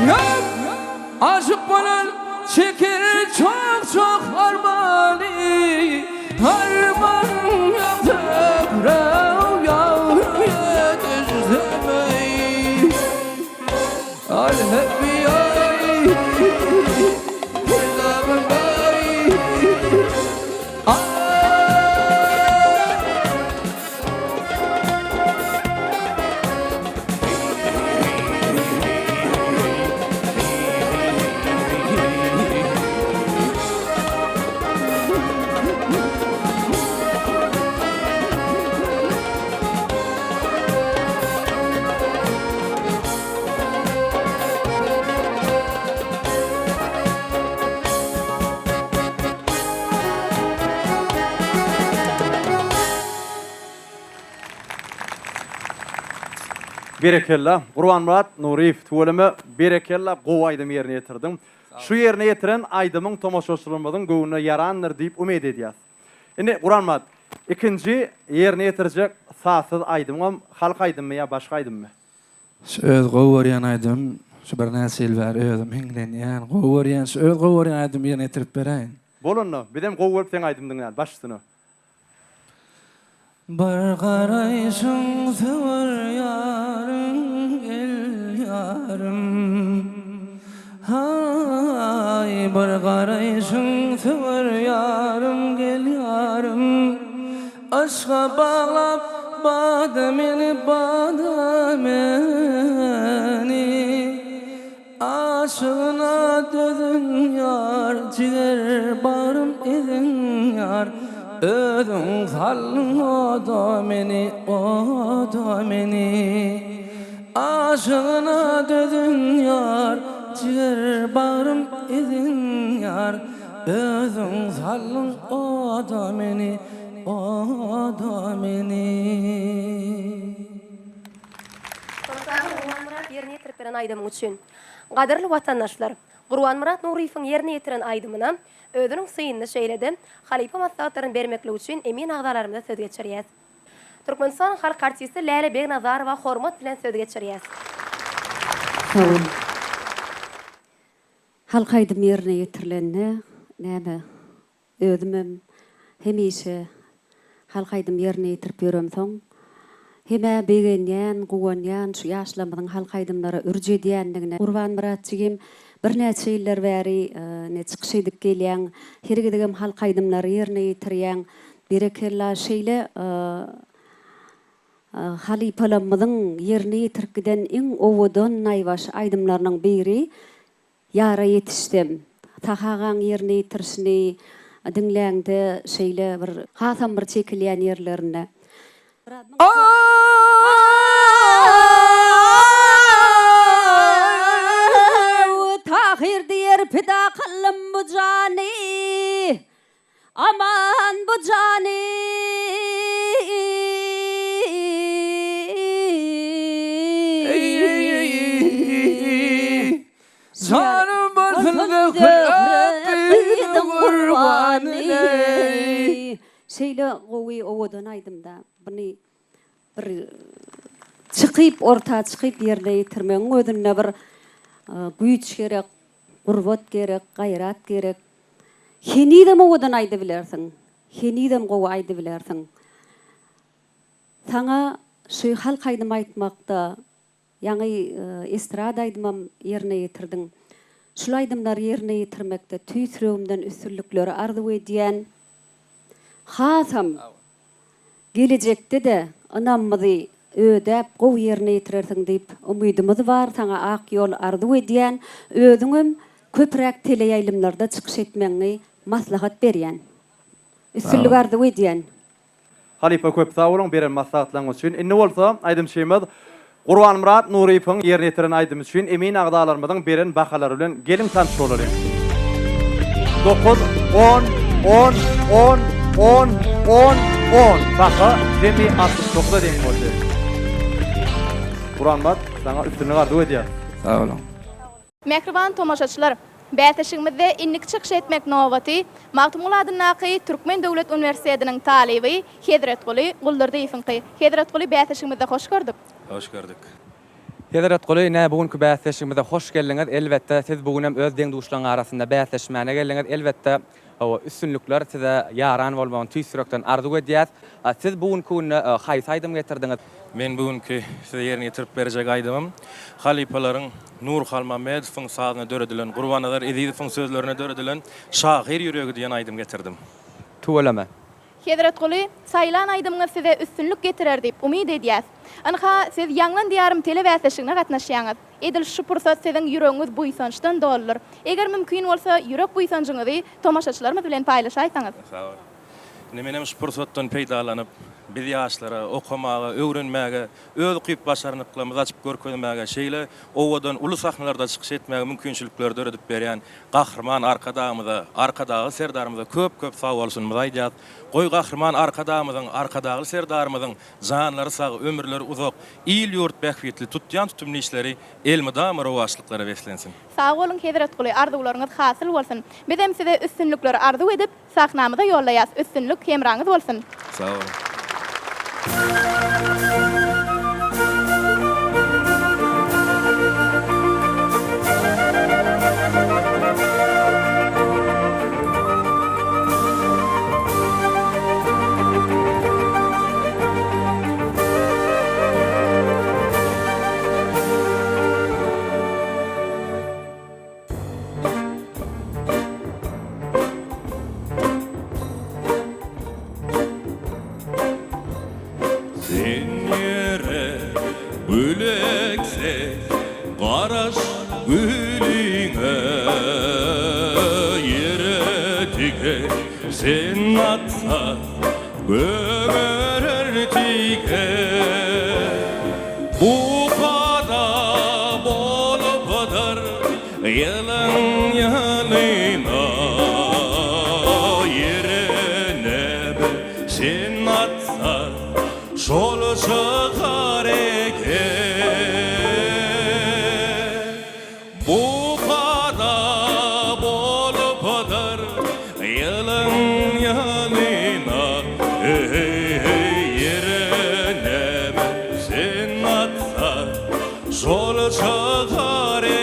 Ýok, aşyk bolan çeker çok-çok armany, Arman ýok Zöhre ýar ýetişsem eý. Berekella Gurbanmyrat Nuryýew tüweleme berekella gowy aýdym ýerine ýetirdiň. Şu ýerine ýetiren aýdymyň tomaşaçylarymyzyň göwnüne ýarandyr diýip umyt edýäs. Indi Gurbanmyrat ikinji ýerine ýetirjek sazsyz aýdymyňam halk aýdymymy ýa başga aýdymmy? Şu öz gowy görýän aýdymym şu birnäçe ýyl bäri özüm hiňlenýän, gowy görýän şu öz gowy görýän aýdymymy ýerine ýetirip beräýin. Bol onda, bizem gowy görüp seň aýdymyňy diňläli, baş üstüne. Bir garaýşyň söwer ýarym gel ýarym Haý bir garaýşyň söwer ýarym gel ýarym Yşga baglap bada meni bada meni Aşygyna dözüň ýar jiger bagrym eziň ýar Özüň saldyň oda meni oda meni Aşygyna dözüň ýar jiger bagrym eziň ýar Özüň saldyň oda meni Oda meni. Sag bol Gurbanmyrat ýerine ýetirip beren aýdymyň üçin. Gadyrly watandaşlar! Gurbanmyrat Nuryýewiň ýerine ýetiren aýdymyna özüniň synyny şeýle-de halypa maslahatlaryny bermekligi üçin emin agzalarymyza söz geçirýäs. Türkmenistanyň halk artisti Läle Begnazarowa hormat bilen söz geçirýäs. Sag bol. Halk aýdymy ýerine ýetirilende näme Özümem hemişe halk aýdym ýerine ýetirip ýöremsoň, hem-ä begenýän, guwanýan şu ýaşlarymyzyň halk aýdymlara ürç edýändigine. Gurbanmyrat jigim, birnäçe ýyllar bäri ine çykyş edip gelýäň, her gezegem halk aýdymlary ýerine ýetirýäň. Berekella, şeýle halypalarymyzyň ýerine ýetirip giden iň owadan naýbaşy aýdymlarynyň biri Ýara ýetişsem. Sahy agaň ýerine ýetirişini diňläňde şeýle bir hasam bir çekilýän ýerlerinde. Tahyr diýer pida kyldym bu jany. Aman bu jany. Janym bolsun Zöhre gyzyň gurbany. Şeýle gowy owadan aýdymda buny bir çykyp orta çykyp ýerine ýetirmegiň özünde bir güýç gerek, gurbat gerek, gaýrat gerek. Henizem owadan aýdybilersiň. Henizem gowy aýdybilersiň. Saňa şu halk aýdym aýtmakda Ýaňy estrada aýdymam ýerine ýetirdiň. Şul aýdymlary ýerine ýetirmekde tüýs ýüregimden üstünlikleri arzuw edýän. Hasam gelejekde-de ynamymyzy ödäp gowy ýerine ýetirersiň diýip umydymyz bar. Saňa ak ýol arzuw edýän. Özüňem köpräk teleýaýlymlarda çykyş etmegiňi maslahat berýän. Üstünlik arzuw edýän. Halypa köp sag boluň beren maslahatlaryňyz üçin. Indi bolsa aýdymçymyz Gurbanmyrat Nuryýewiň ýerine ýetiren aýdymy üçin emin agzalarymyzyň beren bahalary bilen geliň tanyş bolalyň. Dokuz, on, on, on, on, on, on baha jemi 69-a deň boldy. Gurbanmyrat saňa üstünlik arzuw edýäris. Sag boluň. Mähriban tomaşaçylar! Bäsleşigimizde indiki çykyş etmek nobaty Magtymguly adyndaky Türkmen döwlet uniwersitetiniň talyby Hezretguly Guldurdyýewiňki. Hezretguly bäsleşigimizde hoş gördük. Hoş gördük. Hezretguly ine bu günki bäsleşigimize hoş geldiňiz. Elbetde siz bu günem öz deň-duşlaryň arasynda bäsleşmäne geldiňiz. Elbetde hawa üstünlikler size ýaran bolmagyny tüýs ýürekden arzuw edýäs. Siz bu günki günde haýsy aýdym getirdiňiz? Men bu günki size ýerine ýetirip berjek aýdymym halypalaryň Nur Halmammedowyň sazyna döredilen, Gurbannazar Ezizowyň sözlerine döredilen Şahyr ýüregi diýen aýdym getirdim. Tüweleme. Hezretguly, saýlan aýdymyňyz size üstünlik getirer diýip umyt edýäs. Ynha, siz Ýaňlan Diýarym telebäsleşigine gatnaşýaňyz. Edil şu pursat siziň ýüregiňiz buýsançdan doludyr. Eger mümkin bolsa, ýürek buýsanjyňyzy tomaşaçylarymyz bilen paýlaşaýsaňyz. Sag bol. Indi menem şu pursatdan peýdalanyp, biz ýaşlara okamaga, öwrenmäge, öz ukyp-başarnyklarymyzy açyp görkezmäge, şeýle owadan uly sahnalarda çykyş etmäge mümkinçilikleri döredip berýän Gahryman Arkadagymyza, Arkadagly Serdarymyza köp-köp sagbolsunymyzy aýdýas. Goý, Gahryman Arkadagymyzyň, Arkadagly Serdarymyzyň janlary sag, ömürleri uzak, il-ýurt bähbitli tutýan tutumly işleri elmydama rowaçlyklara beslensin! Sag boluň Hezretguly, arzuwlaryňyz hasyl bolsun! Bizem size üstünlikleri arzuw edip, Sahnamyza ýollaýas üstünlik hemraňyz bolsun. Sag boluň. Sen ýere gül ekseň, garaş gülüňe, Ýere tiken sen atsaň, gögerer tiken. Bu kada bolupdyr Ýylyň ýylyna ýere näme sen atsaň, şol çykar eken. Bu kada bolupdyr ýylyň ýylyna, ýere näme sen atsaň, şol çykar eken.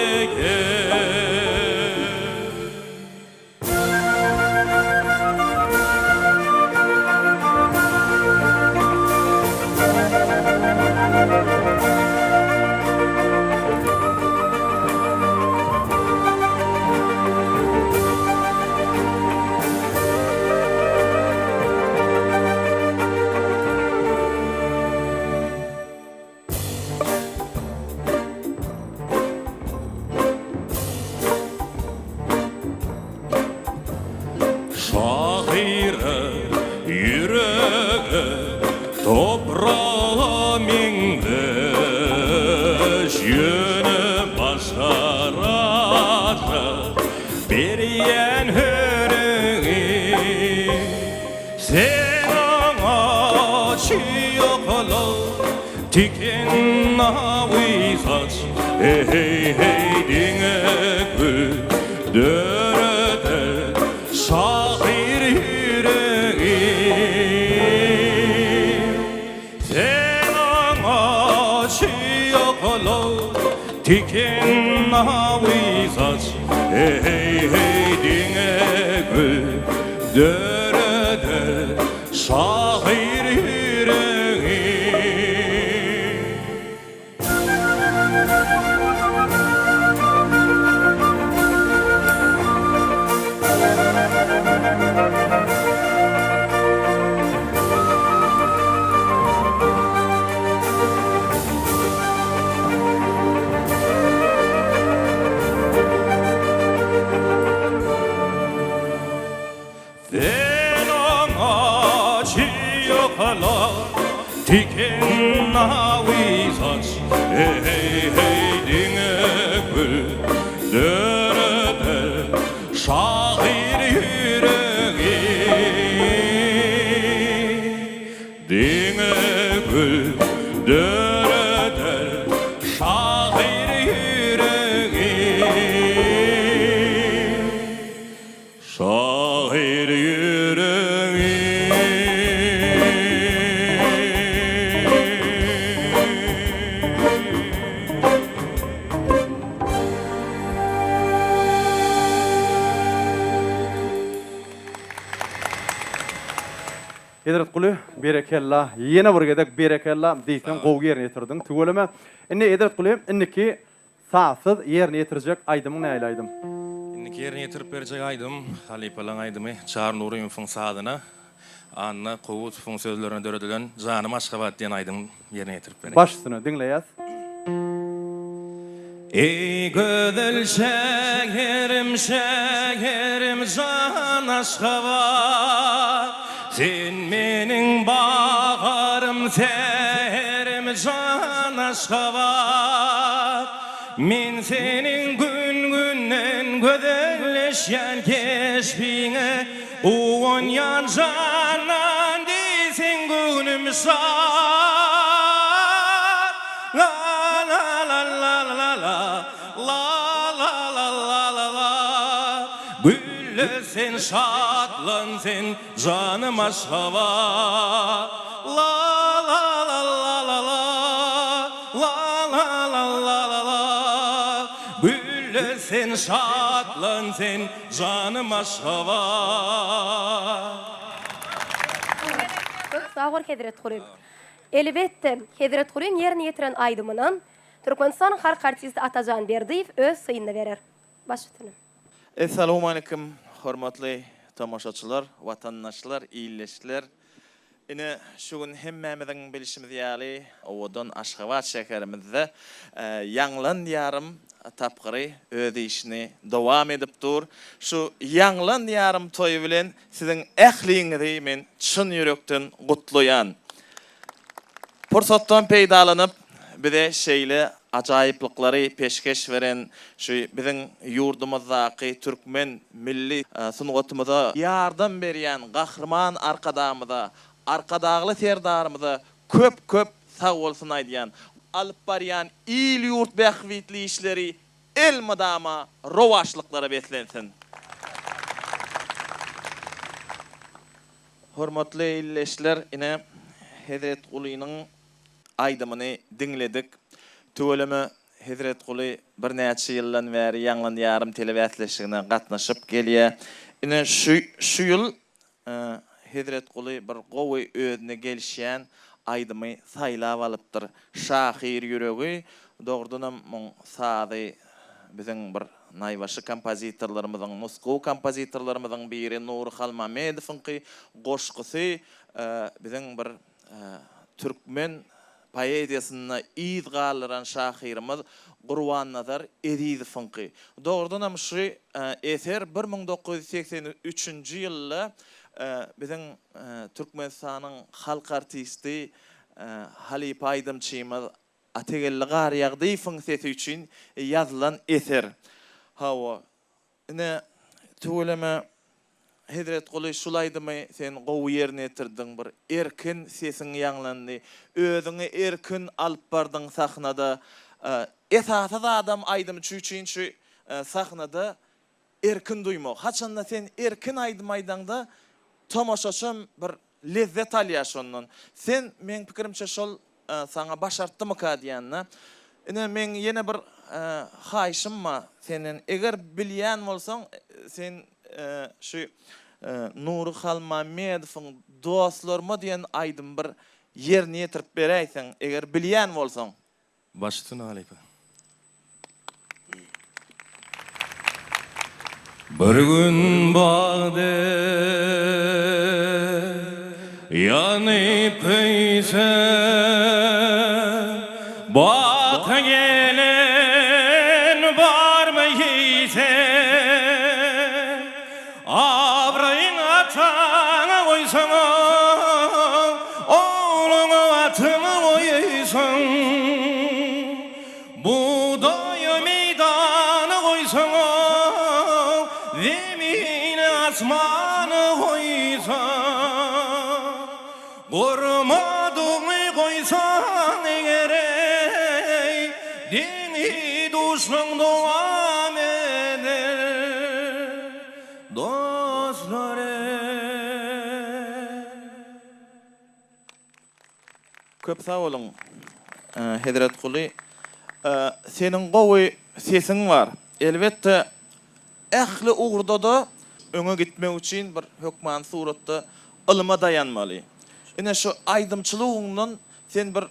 Şahyra ýüregi topraga meňzeş, ýöne başarajak berýän höregi. Sen oňa çyýakla tiken nawy saç, Eheý-heý diňe gül döreder şahyr ýüregi. Sen oňa çyýakla tiken nawy saç, Eheý-heý diňe gül döreder şahyr ýüregi. Sen oňa çyýakla tiken nawy saç, Eheý-heý diňe gül döreder şahyr ýüregi. Diňe gül döreder şahyr ýüregi. Şahyr ýüregi. Hezretguly berekella ýene bir gezek berekella diýseň gowy ýerine ýetirdiň tüweleme. Indi Hezretguly indiki Sazsyz ýerine ýetirjek aýdymyň nähili aýdym? Indiki ýerine ýetirip berjek aýdym halypalaň aýdymy Çary Nurymowyň sazyna, Anna Kowusowyň sözlerine döredilen Janym Aşgabat diýen aýdym ýerine ýetirip bereýin. Baş üstüne, diňleýäs. Eý gözel şäherim şäherim jan Aşgabat Sen meniň baharym säherim jan Aşgabat Men seniň gün-günden gözelleşýän keşbiňe Guwanýan jandan diýseň göwnüm şat La la la la la la La la la la la la Gülle sen şatlan sen Janym Aşgabat La la la la la la La la la la la la Gülle sen şatlan sen janym Aşgabat. Köp sag bol Hezretguly. Elbetde, Hezretgulyň ýerine ýetiren aýdymyna Türkmenistanyň halk artisti Atajan Berdiýew öz synyny berer. Baş üstüne. Essalawmalikim hormatly tomaşaçylar, watandaşlar, ildeşler. Ine şu gün hemmämiziň bilşimiz ýaly owadan Aşgabat şäherimizde Ýaňlan Diýarym tapgyry öz işini dowam edip dur. Şu Ýaňlan Diýarym toýy bilen siziň ähliňizi men çyn ýürekden gutlaýan. Pursatdan peýdalanyp, bize şeýle ajaýyplyklary peşgeş beren şu biziň ýurdumyzdaky türkmen milli sungatymyza ýardam berýän Gahryman Arkadagymyza, Arkadagly Serdarymyza köp-köp sagbolsun aýdýan. Alyp barýan il-ýurt bähbitli işleri elmydama rowaçlyklara beslensin! Hormatly ildeşler ine Hezretgulynyň aýdymyny diňledik. Tüweleme Hezretguly birnäçe ýyldan bäri Ýaňlan ýarym telebäsleşigine gatnaşyp gelýär. Ine şu şu ýyl Hezretguly bir gowy özüne gelişýän aýdymy saýlap alypdyr. Şahyr ýüregi dogrudanam muň sazy biziň bir Naýbaşy kompozitorlarymyzyň, nusgawy kompozitorlarymyzyň biri Nury Halmamedowyňky goşgusy biziň bir türkmen poeziýasynda yz galdyran şahyrymyz Gurbannazar Ezizowyňky. Dogrudanam şu eser 1983-nji ýylda. Biziň Türkmenistanyň halk artisti, halypa aýdymçymyz Atageldi Garýagdyýewiň sesi üçin ýazylan eser. Hawa, ine, tüweleme, Hezretguly şul aýdymy sen gowy ýerine ýetirdiň, bir erkin sesiň ýaňlandy, özüňi erkin alyp bardyň sahnada. Esasy zadam aýdymçy üçin şu sahnada erkin duýmak. Haçanda sen erkin aýdym aýdaňda tomaşaçam bir lezzet alýar şondan. Sen meň pikirimçe şol saňa başartdymyka diýende. Ine meň ýene bir haýyşym bar senden eger bilýän bolsaň sen şu Nury Halmammedowyň Dostlaryma diýen aýdymy bir ýerine ýetirip beräýseň eger bilýän bolsaň. Baş üstüne halypa. Bir gün bagda ýanyp köýse, Baka gelen barmy ýese? Abraýyň ataňa goýsaň, Ogluňa atyňy goýsaň, Bugdaýy meýdana goýsaň, Zemini asmana goýsaň, Gurmadygyňy goýsaň eger-eý, Deňi-duşlaň dowam eder, dostlar-eý. Köp sag boluň Hezretguly. Seniň gowy sesiň bar. Elbetde ähli ugurdada öňe gitmek üçin bir hökmany suratda ylyma daýanmaly. Ine şu aýdymçylyk ugrundan sen bir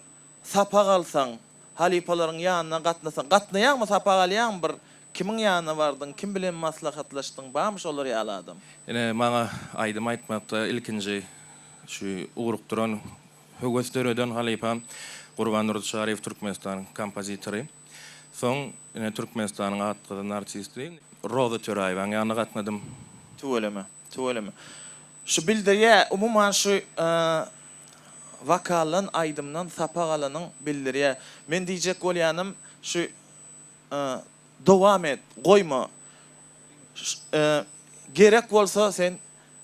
sapak alsaň, halypalaryň ýanyna gatnasaň, gatnaýaňmy sapak alýaňmy bir kimiň ýanyna bardyň, kim bilen maslahatlaşdyň, barmy şolar ýaly adam? Ine maňa aýdym aýtmakda ilkinji Şu ugrukdyran, höwes döreden halypam Gurbandurdy Çaryýew Türkmenistanyň kompozitory. Soň ine Türkmenistanyň at gazanan artisti Roza Töräýewaň ýanyna gatnadym. Tüweleme, tüweleme. Şu bildirýä, umuman şu wokaldan, aýdymdan sapak alanyň bildirýä. Men diýjek bolýanym şu dowam et, goýma. Gerek bolsa sen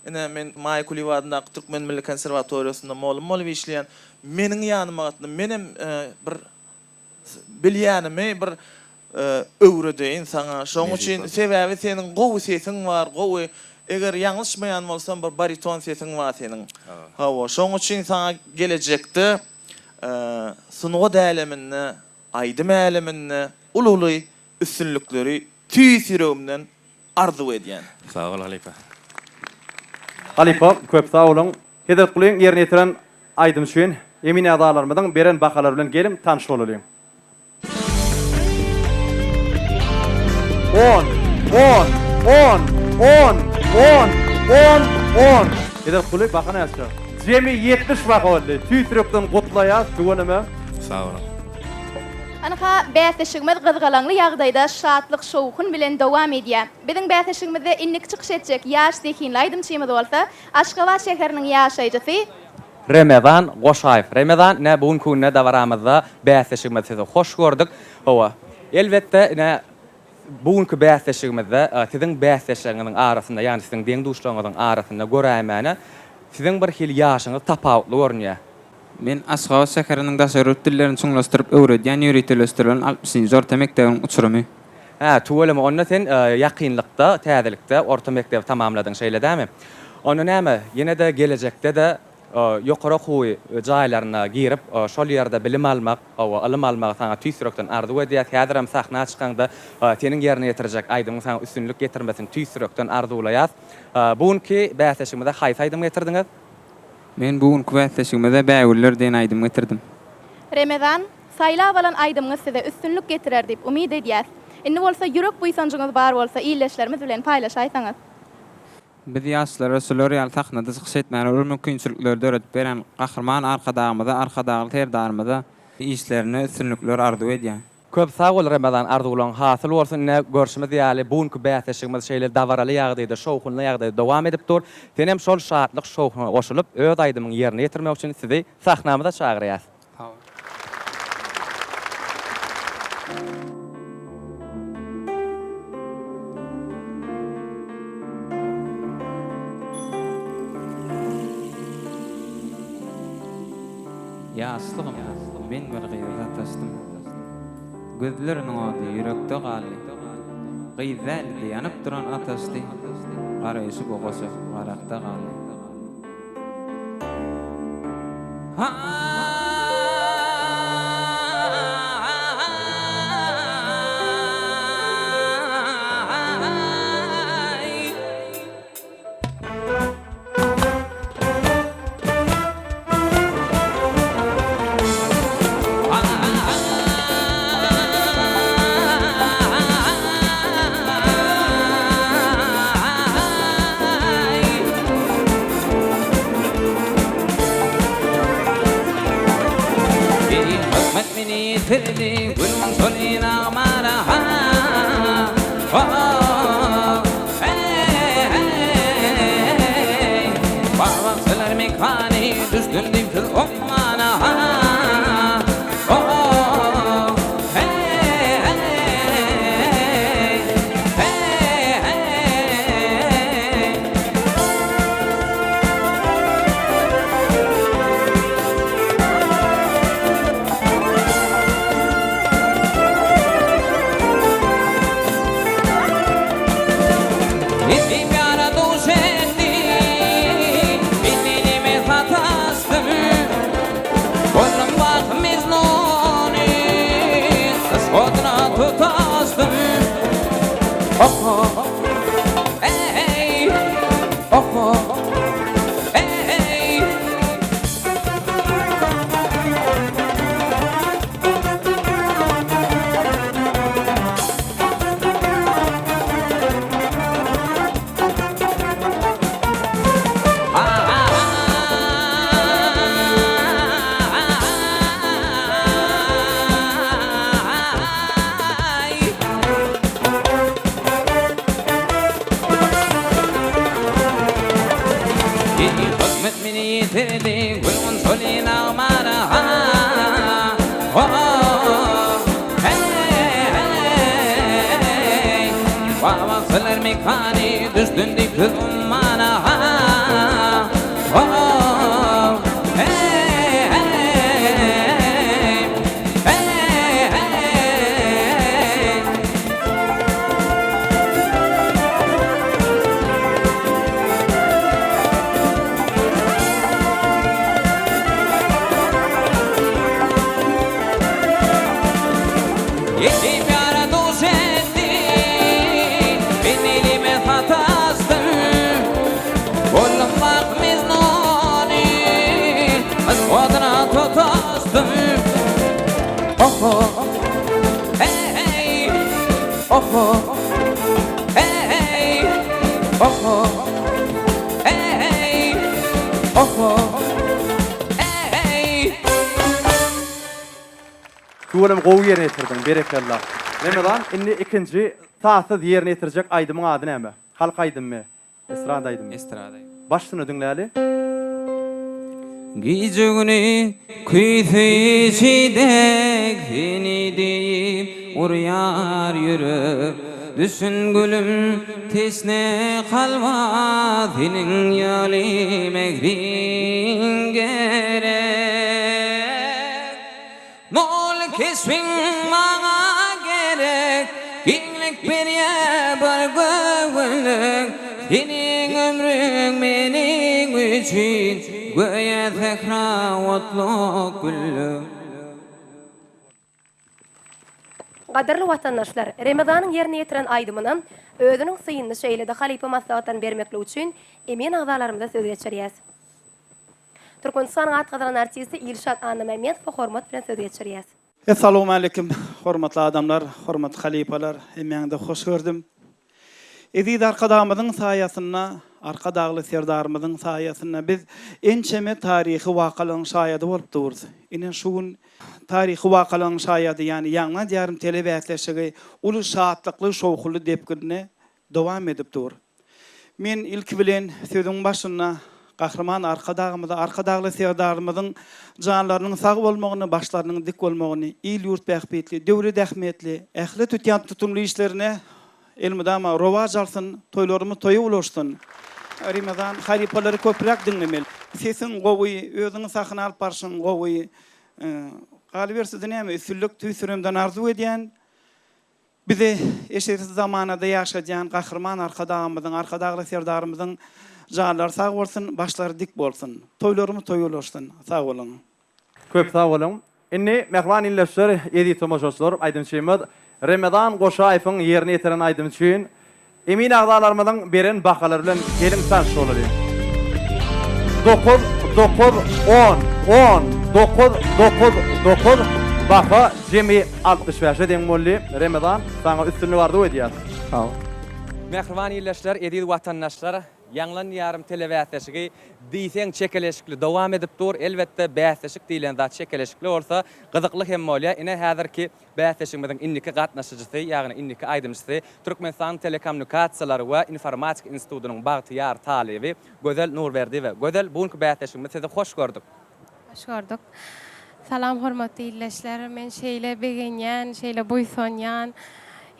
Ine, men Maýa Kulyýewa adyndaky Türkmen milli konserwatoriýasynda mugallym bolup işleýän. Meniň ýanyma gatna, menem bir bilýänimi bir öwredeýin saňa. Şonuň üçin, sebäbi seniň gowy sesiň bar, gowy, eger ýalňyşmaýan bolsam, bir bariton sesiň bar seniň. Hawa, şonuň üçin saňa gelejekde sungat äleminde, aýdym äleminde uly-uly üstünlikleri tüýs ýüregimden arzuw edýän. Sag bol halypa. Halypa köp sag boluň. Hezretgulyň ýerine ýetiren aýdymy üçin emin agzalarymyzyň beren bahalary bilen geliň tanyş bolalyň. On, on, on, on, on, on, on. Hezretguly baha näçe? Jemi 70 baha boldy. Tüýs ýürekden gutlaýas tüweleme. Sag boluň. Ynha, bäsleşigimiz gyzgalaňly ýagdaýda şatlyk-şowhun bilen dowam edýär. Biziň bäsleşigimizde indiki çykyş etjek ýaş zehinli aýdymçymyz bolsa Aşgabat şäheriniň ýaşaýjysy, Remezan Goşaýew. Remezan, ine, bu günki günde dabaramyzda bäsleşigimizde sizi hoş gördük. Hawa, elbetde, ine, bu günki bäsleşigimizde siziň bäsdeşleriňiziň arasynda, ýagny siziň deň-duşlaryňyzyň arasynda göräýmäne siziň bir hili ýaşyňyz tapawutly görünýär. Men Aşgabat şäheriniň daşary ýurt dillerini çuňlaşdyryp öwredýän ýöriteleşdirilen altmyşynjy orta mekdebiniň uçurymy. Hä, tüweleme, onda sen ýakynlykda, täzelikde orta mekdebi tamamladyň, şeýle dämi? Onda näme, ýene-de gelejekde-de ýokary okuw jaýlaryna girip, şol ýerde bilim almak, hawa, ylym almagy saňa tüýs ýürekden arzuw edýäs. Häzirem sahna çykaňda, seniň ýerine ýetirjek aýdymyň saňa üstünlik getirmesini tüýs ýürekden arzuwlaýas. Bu günki bäsleşigimize haýsy aýdym getirdiňiz? Men bu günki bäsleşigimize Bägüller diýen aýdym getirdim. Remezan, saýlap alan aýdymyňyz size üstünlik getirer diýip umyt edýäs. Indi bolsa ýürek buýsanjyňyz bar bolsa ildeşlerimiz bilen paýlaşaýsaňyz. Biz ýaşlara şular ýaly sahnada çykyş etmäge uly mümkinçilikleri döredip beren Gahryman Arkadagymyza, Arkadagly Serdarymyza işlerinde üstünlikler arzuw edýän. Köp sag bol Remezan arzuwlaň hasyl bolsun ine görşümiz ýaly bu günki bäsleşigimiz şeýle dabaraly ýagdaýda şowhunly ýagdaýda dowam edip dur. Senem şol şatlyk şowhuna goşulyp öz aýdymyňy ýerine ýetirmek üçin sizi sahnamyza çagyrýas. Sag bol. Ýaşlygym men bir gyza sataşdym. Gözleriniň ody ýürekde galdy. Gyz däldi, ýanyp duran ataşdy. Garaýşy bu goşa garakda galdy. Hikmet meni ýitirdi, günüň şol nagmana Barmakçylar mekany, düşdüm düýpsüz ummana. Ýetim ýara duş etdi, Bilmenime sataşdym. Boldum baky Mejnuny, Yşk oduna tutaşdym. Oho, eý, oho, eý. Hikmet meni ýitirdi, gülgün şol nagmana. Wah-wah mekany, düşdüm düýpsüz ummana. Ýetim ýara duş etdi, Men elime sataşdym. Boldum bak Mejnuny, Yşk oduna tutaşdym. Oho, eý, oho, eý, oho, eý, oho, eý. Tüweleme gowy ýerine ýetirdiň berekella. Remezan indi ikinji sazsyz ýerine ýetirjek aýdymyň ady näme? Halk aýdymymy? Estrada aýdymymy? Estrada aýdymy. Başyny diňläli. Gije güni küýseýşi dek seni diýip urýar ýürek Düşün gülüm teşne kalba seniň ýaly mähriň gerek. Nurly keşbiň maňa gerek, Giňlik berýär bir göwünlik. Seniň ömrüň meniň üçin, Göýä sähra otluk güllük. Gadyrly watandaşlar, Remezanyň ýerine ýetiren aýdymyna özüniň synyny şeýle-de halypa maslahatlaryny bermeklik üçin emin agzalarymyza söz geçirýäs. Türkmenistanyň at gazanan artisti Ilşat Annamämmedowa hormat bilen söz geçirýäs. Essalawmaleýkim hormatly adamlar, hormatly halypalar, hemmäňizi hoş gördüm. Eziz Arkadagymyzyň saýasynda. Arkadagly Serdarymyzyň saýasynda biz ençeme taryhy wakalaryň şaýady bolup durus. Ine şu gün taryhy wakalaryň şaýady, ýagny Ýaňlan Diýarym telebäsleşigi uly şatlykly, şowhunly depginde dowam edip dur. Men ilki bilen sözüň başynda Gahryman Arkadagymyza, Arkadagly Serdarymyzyň janlarynyň sag bolmagyny, başlarynyň dik bolmagyny, il-ýurt bähbitli, döwlet ähmiýetli ähli tutýan tutumly işlerine elmydama rowaç alsyn, toýlarymyz toýa ulaşsyn. Remezan halypalary köpräk diňlemeli. Sesiň gowy, özüňi sahna alyp barşyň gowy. Galyberse-de näme, üstünlik tüýs ýüregimden arzuw edýän. Bizi eşretli zamanada ýaşadýan Gahryman Arkadagymyzyň, Arkadagly Serdarymyzyň janlary sag bolsun, başlary dik bolsun. Toýlarymyz toýa ulaşsyn. Sag boluň. Köp sag boluň. Indi mähriban ildeşler, eziz tomaşaçylar, aýdymçymyz Remezan Goşaýewiň ýerine ýetiren aýdymy üçin Emin agzalarymyzyň beren bahalary bilen geliň tanyş bolalyň. Dokuz, dokuz, on, on, dokuz, dokuz, dokuz, baha jemi 65-e deň boldy. Remezan, saňa üstünlik arzuw edýäs. Sag bol. Mähriban ildeşler, eziz watandaşlar, Ýaňlan Diýarym telebäsleşigi diýseň çekeleşikli dowam edip dur. Elbetde, bäsleşik diýlen zat çekeleşikli bolsa, gyzykly hem bolýar. Ine, häzirki Bäsleşigimiziň indiki gatnaşyjysy, ýagny indiki aýdymçysy Türkmenistanyň Telekommunikasiýalar we informatika institutynyň bagtyýar talyby Gözel Nurberdiýewa. Gözel, bu günki bäsleşigimizde sizi hoş gördük. Hoş gördük. Salam hormatly ildeşler. Men şeýle begenýän, şeýle buýsanýan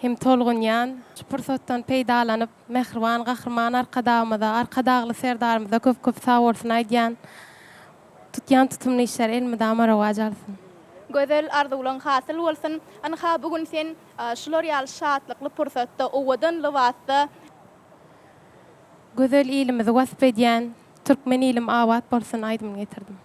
hem tolgunýan. Şu pursatdan peýdalanyp, mähriban Gahryman Arkadagymyza, Arkadagly Serdarymyza köp-köp sagbolsun aýdýan. Tutýan tutumly işler elmydama rowaç alsyn. Gözel arzuwlaň hasyl bolsun. Ynha bu gün sen şular ýaly şatlykly pursatda, owadan lybasda. Gözel ilimizi wasp edýän Türkmen ilim abat bolsun aýdymyny getirdim.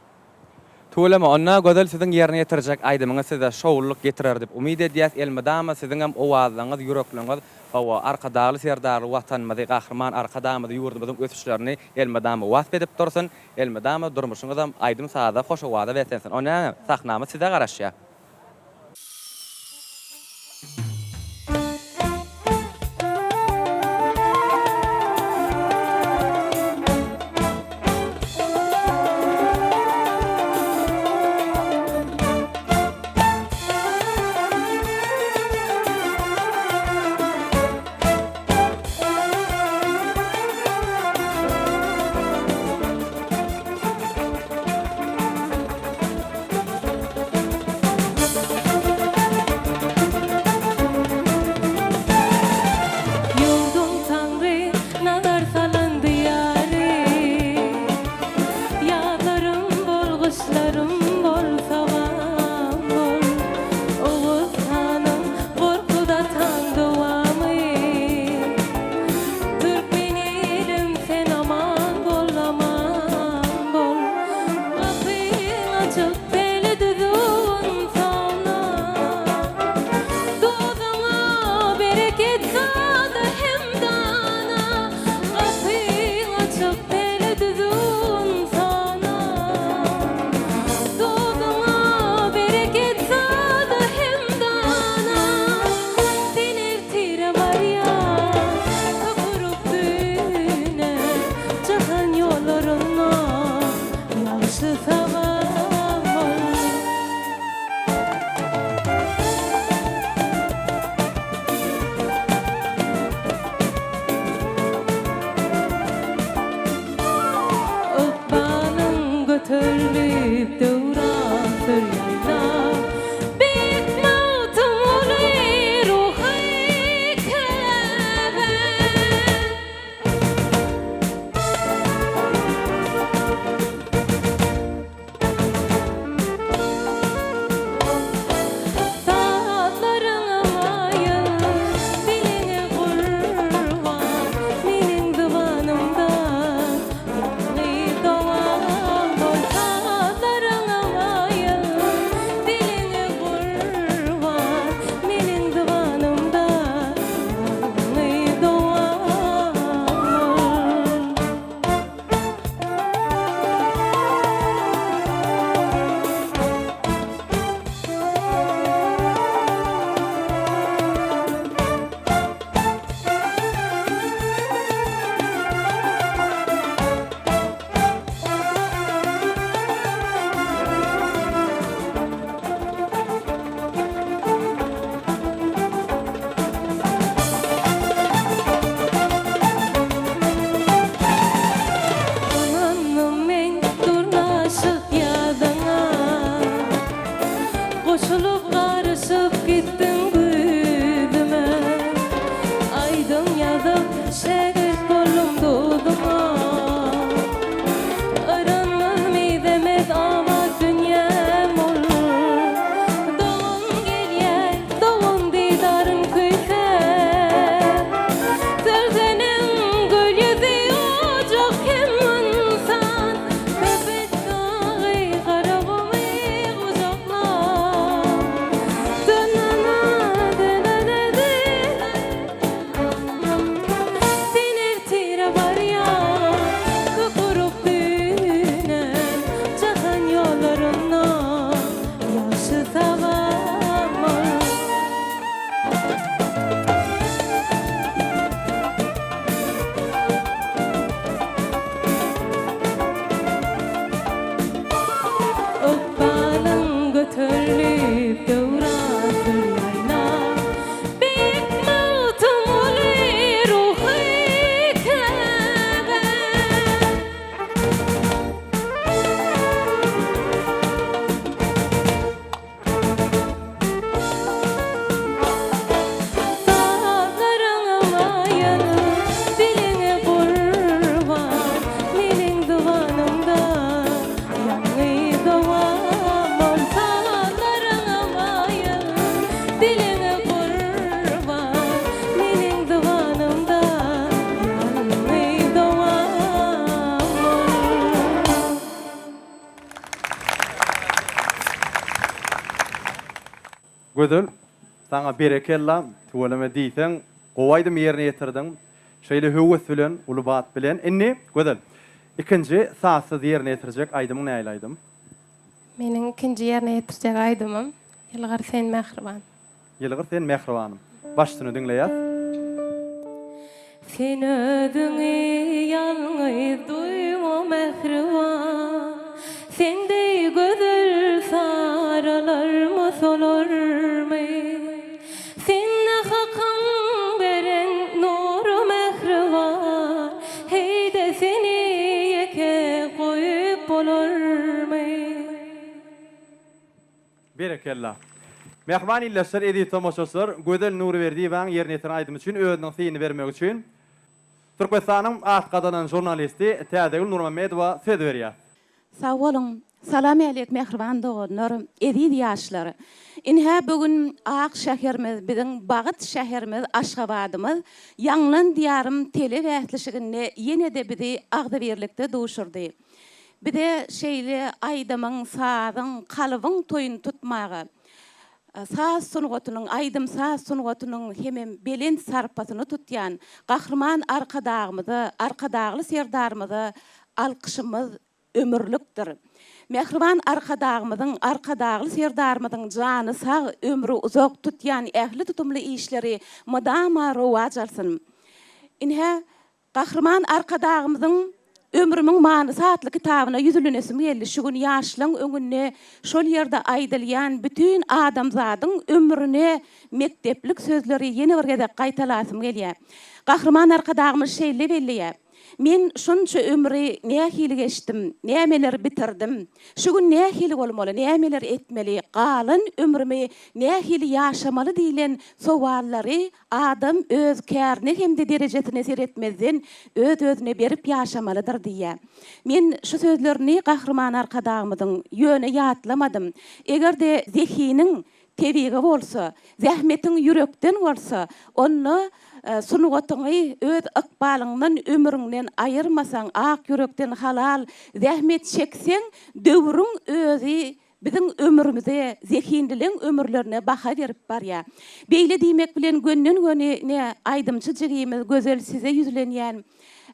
Tüweleme, onda Gözel siziň ýerine ýetirjek aýdymyňyz size şowlulyk getirer diýip umyt edýäs, elmydama siziňem owazlaryňyz, ýürekleriňiz, hawa, Arkadagly Serdarly Watanymyzy, Gahryman Arkadagymyzy, ýurdumyzyň ösüşlerini elmydama wasp edip dursun. Elmydama durmuşyňyzam aýdym-saza, hoş owaza beslensin. Onda näme, sahnamyz size garaşýar. Gözel, saňa berekella, tüweleme diýseň gowy aýdym ýerine ýetirdiň. Şeýle höwes bilen, uly bat bilen. Indi, Gözel, ikinji sazsyz ýerine ýetirjek aýdymyň nähili aýdym? Meniň ikinji ýerine ýetirjek aýdymym Ýylgyr sen mähriban. Ýylgyr sen mähribanym. Başsyny diňleýäs. Sen özüňi ýalňyz duýma mähriban Sen deý gözel saralarmy solarmy Sende Hakyň beren nury mähriban Heý-de seni ýeke goýup bolarmy. Berekella. Mähriban ildeşler, eziz tomaşaçylar, Gözel Nurberdiýewanyň ýerine ýetiren aýdymy üçin özüniň synyny bermegi üçin Türkmenistanyň at gazanan žurnalisti Täzegül Nurmammedowa söz berýär. Sag boluň. Salam älek mähriban doganlar, eziz ýaşlar. Inhä bu gün ak şäherimiz, biziň bagyt şäherimiz Aşgabadymyz Ýaňlan Diýarym tele bäsleşiginde ýene-de bizi agzybirlikde duşurdy. Bize şeýle aýdymyň, sazyň, kalbyň toýuny tutmaga, saz sungatynyň, aýdym-saz sungatynyň hemem belent sarpasyny tutýan Gahryman Arkadagymyza, Arkadagly Serdarymyza alkyşymyz ömürlikdir. Mähriban Arkadagymyzyň, Arkadagly Serdarymyzyň jany sag, ömri uzak, tutýan ähli tutumly işleri mydama rowaç alsyn. Ine, Gahryman Arkadagymyzyň Ömrümiň manysy atly kitabyna ýüzlenesim geldi. Şu gün ýaşlaň öňünde şol ýerde aýdylýan bütin adamzadyň ömrüne mekdeplik sözleri ýene bir gezek gaýtalasym gelýär. Gahryman Arkadagymyz şeýle belleýär, Men şunça ömri nähili geçdim, nämeler bitirdim, şu gün nähili bolmaly, nämeler etmeli, galan ömrümi nähili ýaşamaly diýlen sowallary Adam öz kärine hem-de derejesine seretmezden, öz-özüne berip ýaşamalydyr diýýär. Men şu sözlerini Gahryman Arkadagymyzyň ýöne ýatlamadym. Eger-de zehiniň tebigy bolsa, zähmetiň ýürekden bolsa, onda sungatyňy öz ykbalyňdan, ömrüňden aýyrmasaň, ak ýürekden halal zähmet çekseň, döwrüň özi Biziň ömrümize, zehinlileň ömürlerine baha berip barýar. Beýle diýmek bilen gönden-göni ne aýdymçy jigimiz Gözel size ýüzlenýän.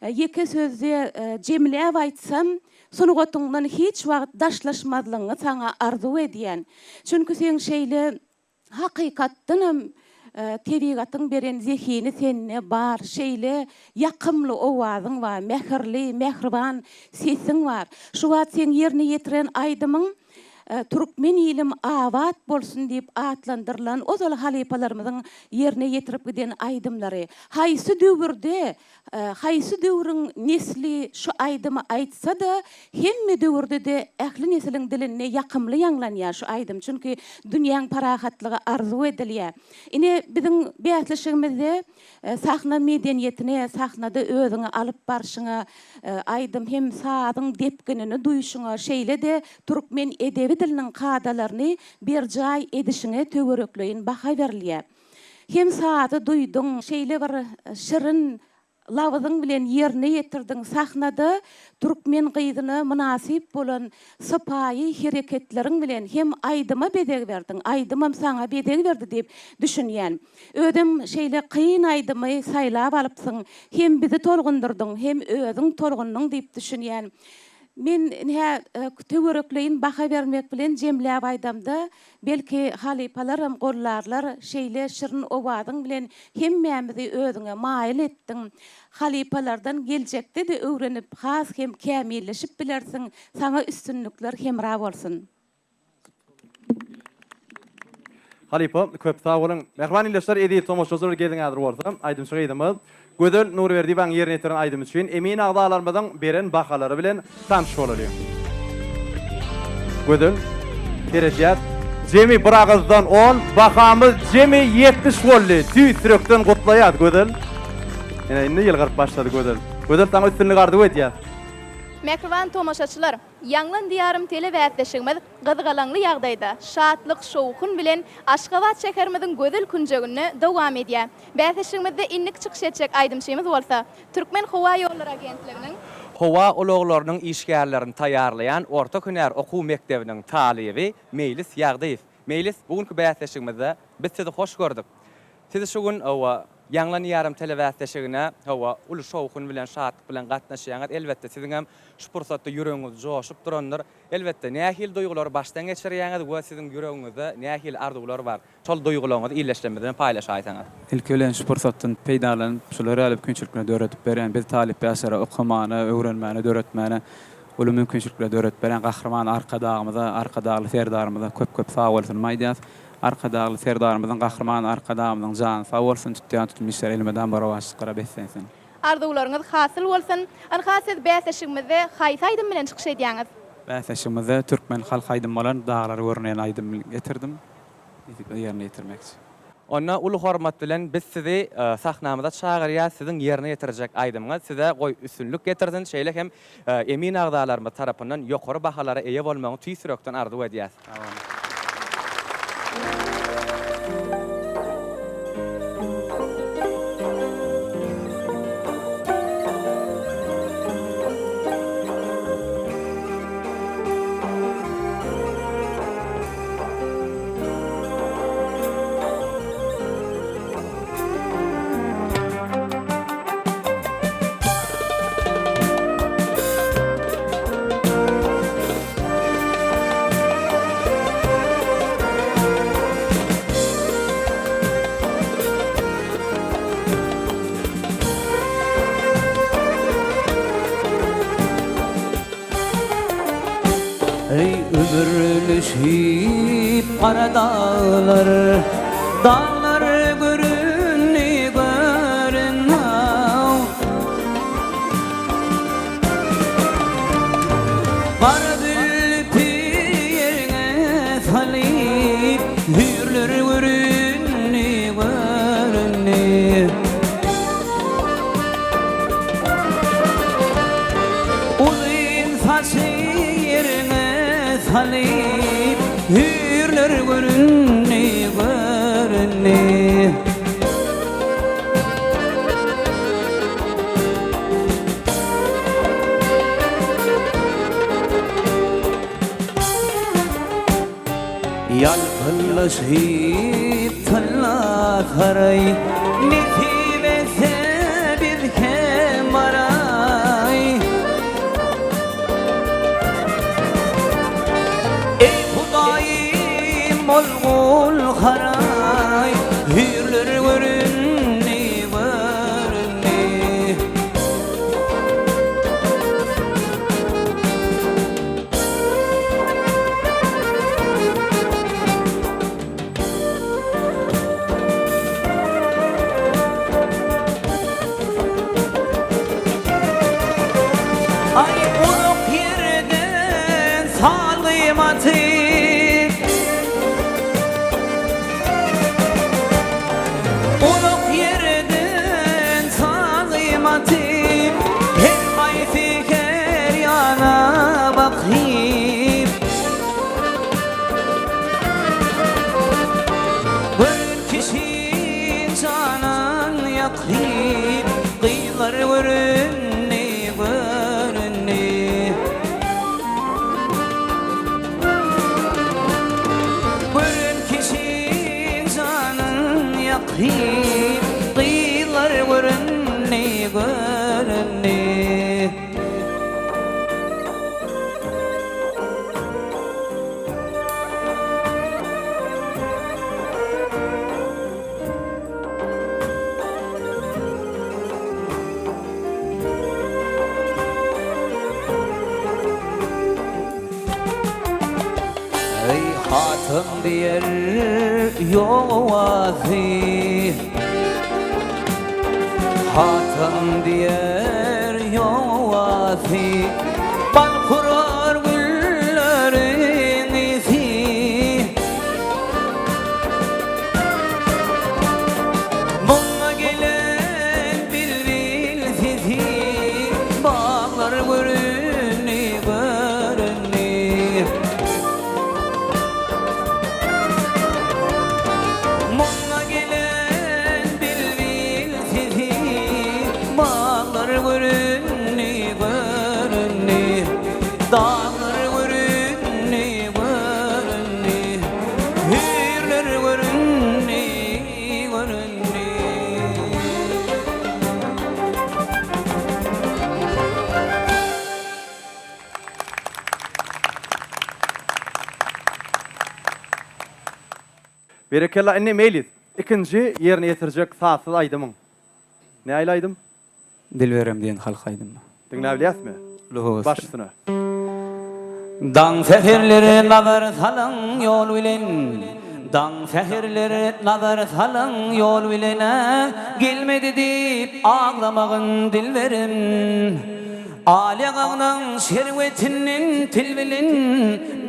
Ýeke sözde jemläp aýtsam, sungatyňdan hiç wagt daşlaşmazlygyňy saňa arzuw edýän. Çünki seň şeýle Hakykatdanam tebigatyň beren zehini sende bar, şeýle ýakymly owazyň bar, mähirli, mähriban sesiň bar. Şu wagt seň ýerine ýetiren aýdymyň Türkmen ilim abat bolsun diýip atlandyrylan ozal halypalarymyzyň ýerine ýetirip giden aýdymlary. Haýsy döwürde Haýsy döwrüň nesli şu aýdymy aýtsa-da, hemme döwürde-de ähli nesiliň dilinde ýakymly ýaňlanýar şu aýdym. Çünki dünýäň parahatlygy arzuw edilýär. Ine, biziň bäsleşigimizde sahna medeniýetine, sahnada özüňi alyp barşyňa, aýdym hem sazyň depginini duýşuňa, şeýle-de türkmen edebi diliniň kadalaryny berjaý edişiňe töwerekleýin baha berilýär. Hem sazy duýduň, şeýle bir şirin labyzyň bilen ýerine ýetirdiň, sahnada türkmen gyzyna mynasyp bolan sypaýy hereketleriň bilen hem aýdyma bezeg berdiň, aýdymam saňa bezeg berdi diýip düşünýän. Özem şeýle kyn aýdymy saýlap alypsyň, hem bizi tolgundyrdyň, hem özüň tolgundyň diýip düşünýän. Men ine töwerekleýin baha bermek bilen jemläp aýdamda, Belki halypalaram gollarlar şeýle şirin owazyň bilen hemmämizi özüňe maýyl etdiň. Halypalardan geljekde-de öwrenip has hem kämilleşip bilersiň saňa üstünlikler hemra bolsun. Halypa köp sag boluň. Mähriban ildeşler eziz tomaşaçylar geliň häzir bolsa aýdymçy gyzymyz Gözel Nurberdiýewanyň ýerine ýetiren aýdymy üçin emin agzalarymyzyň beren bahalary bilen tanyş bolalyň. Gözel, seredýäs. Jemi bir agyzdan on, bahamyz jemi 70 boldy. Tüýs ýürekden gutlaýas Gözel. Ine indi ýylgyryp başlady Gözel. Gözel saňa üstünlik arzuw edýäs. Mähriban tomaşaçylar! Ýaňlan Diýarym telebäsleşigimiz gyzgalaňly ýagdaýda, şatlyk-şowhun bilen Aşgabat şäherimiziň gözel künjeginde dowam edýär. Bäsleşigimizde indiki çykyş etjek aýdymçymyz bolsa, Türkmenhowaýollary agentliginiň. Howa ulaglarynyň işgärlerini taýýarlaýan orta hünär okuw mekdebiniň talyby Meýlis Ýagdyýew. Meýlis, bu günki bäsleşigimizde biz sizi hoş gördük. Siz şu gün, hawa, Ýaňlan Diýarym telebäsleşigine, hawa, uly şowhun bilen, şatlyk bilen gatnaşýaňyz. Elbetde, siziňem şu pursatda ýüregiňiz joşup durandyr. Elbetde, nähili duýgulary başdan geçirýäňiz we siziň ýüregiňizde nähili arzuwlar bar? Şol duýgularyňyzy ildeşlerimiz bilen paýlaşaýsaňyz. Ilki bilen şu pursatdan peýdalanyp, şular ýaly mümkinçilikleri döredip berýän, biz talyp ýaşlara okamana, öwrenmäne, döretmäne uly mümkinçilikleri döredip berýän Gahryman Arkadagymyza, Arkadagly Serdarymyza köp-köp sagbolsunymy aýdýas. Arkadagly Serdarymyzyň, Gahryman Arkadagymyzyň jany sag bolsun, tutýan tutum işleri elmydama rowaçlyklara beslensin. Arzuwlaryňyz hasyl bolsun. Ynha siz bäsleşigimizde haýsy aýdym bilen çykyş edýäňiz? Bäsleşigimizde türkmen halk aýdymy bolan Daglar görünýän aýdymyny getirdim. Ýerine ýetirmekçi. Onda uly hormat bilen biz sizi sahnamyza çagyrýas, siziň ýerine ýetirjek aýdymyňyz size goý üstünlik getirsin, şeýle hem emin agzalarymyz tarapyndan ýokary bahalara eýe bolmagyňy tüýs ýürekden arzuw edýäs. Sag boluň. Eý ümürleşip gara daglar, Daglar göründi göründi-ow. Gara zülpi ýeriňe salyp, Hüýrler göründi göründi. Uzyn saçy ýeriňe salyp, Hüýrler göründi, göründi. Ýalpyldaşyp tylla saraý, Nesip etse biz hem baraý. Eý Hudaýym bol gul haraý, Hüýrler göründi, göründi. Aý uzak ýerden salgym atyp Uzak ýerden salgym atyp Her haýsy her ýana bakyp Gören kişiň janyn ýakyp Gyzlar göründi, göründi. Gören kişiň janyn ýakyp, Gyzlar göründi, göründi. Eý hatyn diýer ýok owazy Hatyn diýer ýok owazy Bal kurar gülleriň ysy Muňa gelen bilbil sesi Baglar göründi, göründi. Muňa gelen bilbil sesi Baglar göründi, göründi. Daglar göründi, göründi. Berekella indi Meýlis ikinji ýerine ýetirjek sazsyz aýdymyň nähili aýdym? Dilberim diýen halk aýdymy. Diňläbilýäsmi? Uly höwes Baş üstüne. Daň säherlere nazar salan ýol bilen Daň säherlere nazar salan ýol bilen-ä Gelmedi diýip aglamagyn dilberim Al ýaňagynyň şerbetinden til bilen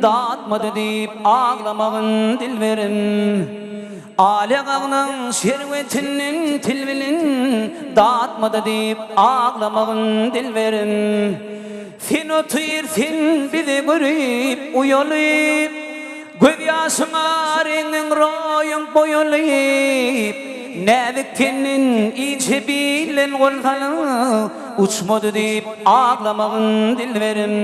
Datmady diýip aglamagyn dilberim Al ýaňagynyň şerbetinden til bilen Datmady diýip aglamagyn dilberim. Sen otyr sen bizi görüp uýalyp, Gözýaşyňa reňiň roýuň boýalyp, Näzik tenden inçe bilden gol salyp, Uçmady diýip aglamagyn dilberim.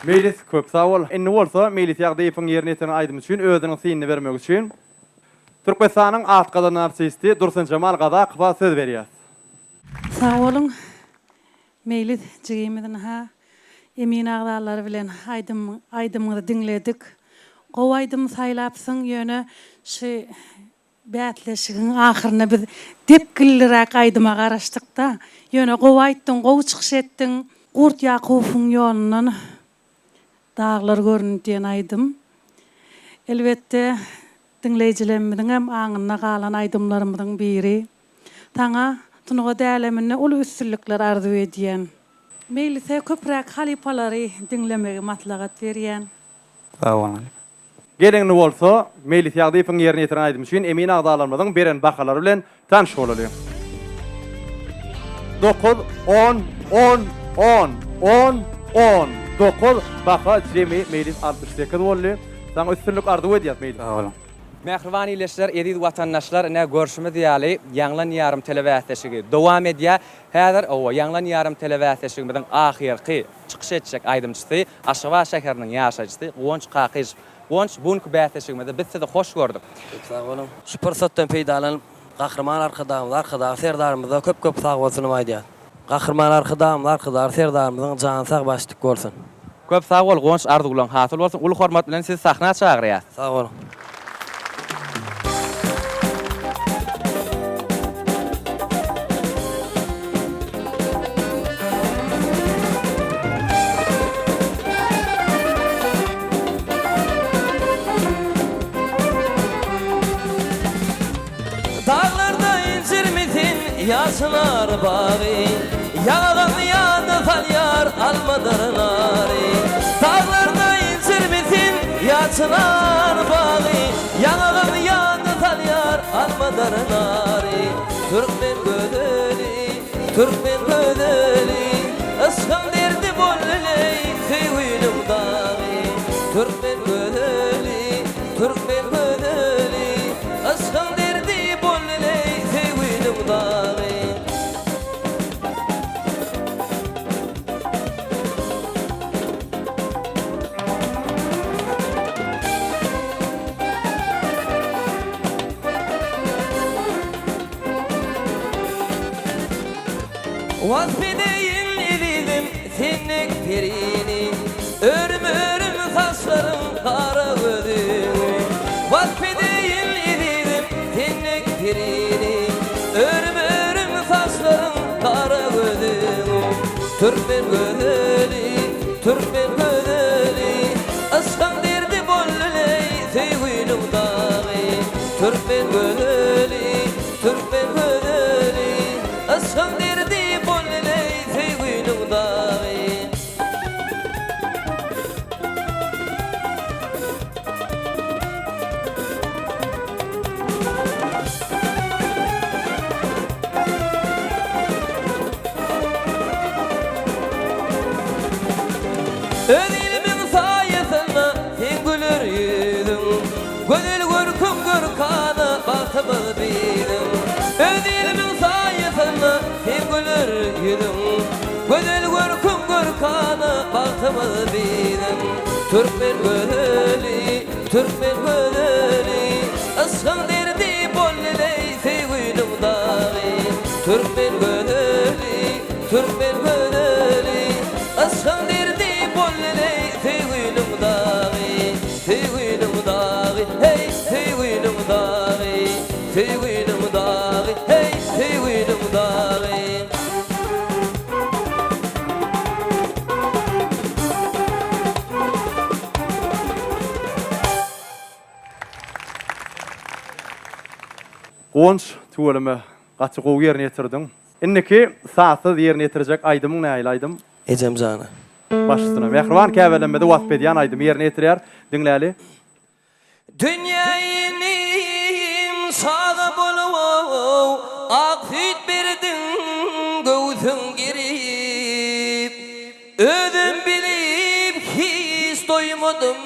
Meýlis köp sag bol. Indi bolsa Meýlis Ýagdyýewiň ýerine ýetiren aýdymy üçin özüniň synyny bermek üçin Türkmenistanyň at gazanan artisti Dursunjemal Gazakowa söz berýäs. Sag boluň Meýlis jigimiz ynha emin agzalary bilen aýdym aýdymyňyzy diňledik. Gowy aýdym saýlapsyň ýöne şu Bäsleşigiň ahyrynda biz depginliräk aýdyma garaşdykda. Ýöne gowy aýtdyň, gowy çykyş etdiň. Gurt Ýakubowyň ýolundan Daglar göründi diýen aýdym. Elbetde, diňleýjilemmiziňem aňynda galan aýdymlarymyzyň biri. Saňa sungat äleminde uly üstünlikler arzuw edýän. Meýlise köpräk halypalary diňlemegi maslahat berýän. Sag boluň halypa. Geliň indi bolsa, Meýlis Ýagdyýewiň ýerine ýetiren aýdymy üçin emin agzalarymyzyň beren bahalary bilen tanyş bolalyň. Dokuz, on, on, on, on, on, dokuz, baha jemi Meýlis 68 boldy. Saňa üstünlik arzuw edýäs Meýlis. Sag boluň. Mähriban ildeşler, eziz watandaşlar, ine, görşümiz ýaly, Ýaňlan ýarym telebäsleşigi dowam edýär. Häzir, hawa, Ýaňlan ýarym telebäsleşigimiziň ahyrky çykyş etjek aýdymçysy Aşgabat şäheriniň ýaşaýjysy Guwanç Kakyşow. Guwanç, bu günki bäsleşigimizde biz sizi hoş gördük. Köp sag boluň. Şu pursatdan peýdalanyp, Gahryman Arkadagymyza, Arkadagly Serdarymyza köp-köp sagbolsunymy aýdýan. Gahryman Arkadagymyz, Arkadagly Serdarymyzyň jany sag, başy dik bolsun. Köp sag bol, Guwanç, arzuwlaň hasyl bolsun. Uly hormat bilen sizi sahna çagyrýas. Sag boluň. Daglarda injirmi sen ýaşylar bagy, Ýaňagym ýada salýar almadyr nary. Daglarda injirmi sen ýaşylar bagy, Ýaňagym ýada salýar almadyr nary. Türkmen gözeli, türkmen gözeli, Yşkyň derdi boldy-leý söýgüniň dagy. Türkmen gözeli, Türkmen gözeli, yşkyň derdi boldy-leý söýgüniň dagy. Wasp edeýin ezizim sen dek perini, Örüm-örüm saçlaryň gara gözüňi. Wasp edeýin ezizim sen dek perini, Örüm-örüm saçlaryň gara gözüňi. Türkmen gözeli, türkmen gözeli, Yşkyň derdi boldy-leý söýgüniň dagy. Türkmen gözeli, türkmen gözeli, Yşkyň derdi boldy-leý söýgüniň dagy. Öz ilimiň saýasynda seň güler ýüzüň, Gözel görküň görkana bagtymyz biziň. Öz ilimiň saýasynda seň güler ýüzüň, Gözel görküň görkana bagtymyz biziň. Türkmen gözeli, türkmen gözeli, Yşkyň derdi boldy-leý söýgüniň dagy. Türkmen gözeli, türkmen gözeli, Yşkyň derdi boldy-leý söýgüniň dagy. Guwanç, tüweleme, gaty gowy ýerine ýetirdiň. Indiki sazsyz ýerine ýetirjek aýdymyň nähili aýdym? Ejem jana. Baş üstüne. Mähriban käbelemmizi wasp edýän aýdymy ýerine ýetirýär. Diňläli. Dünýä inim çaga bolup, Ak süýt berdiň göwsüň gerip. Özüm bilip hiç doýmadym,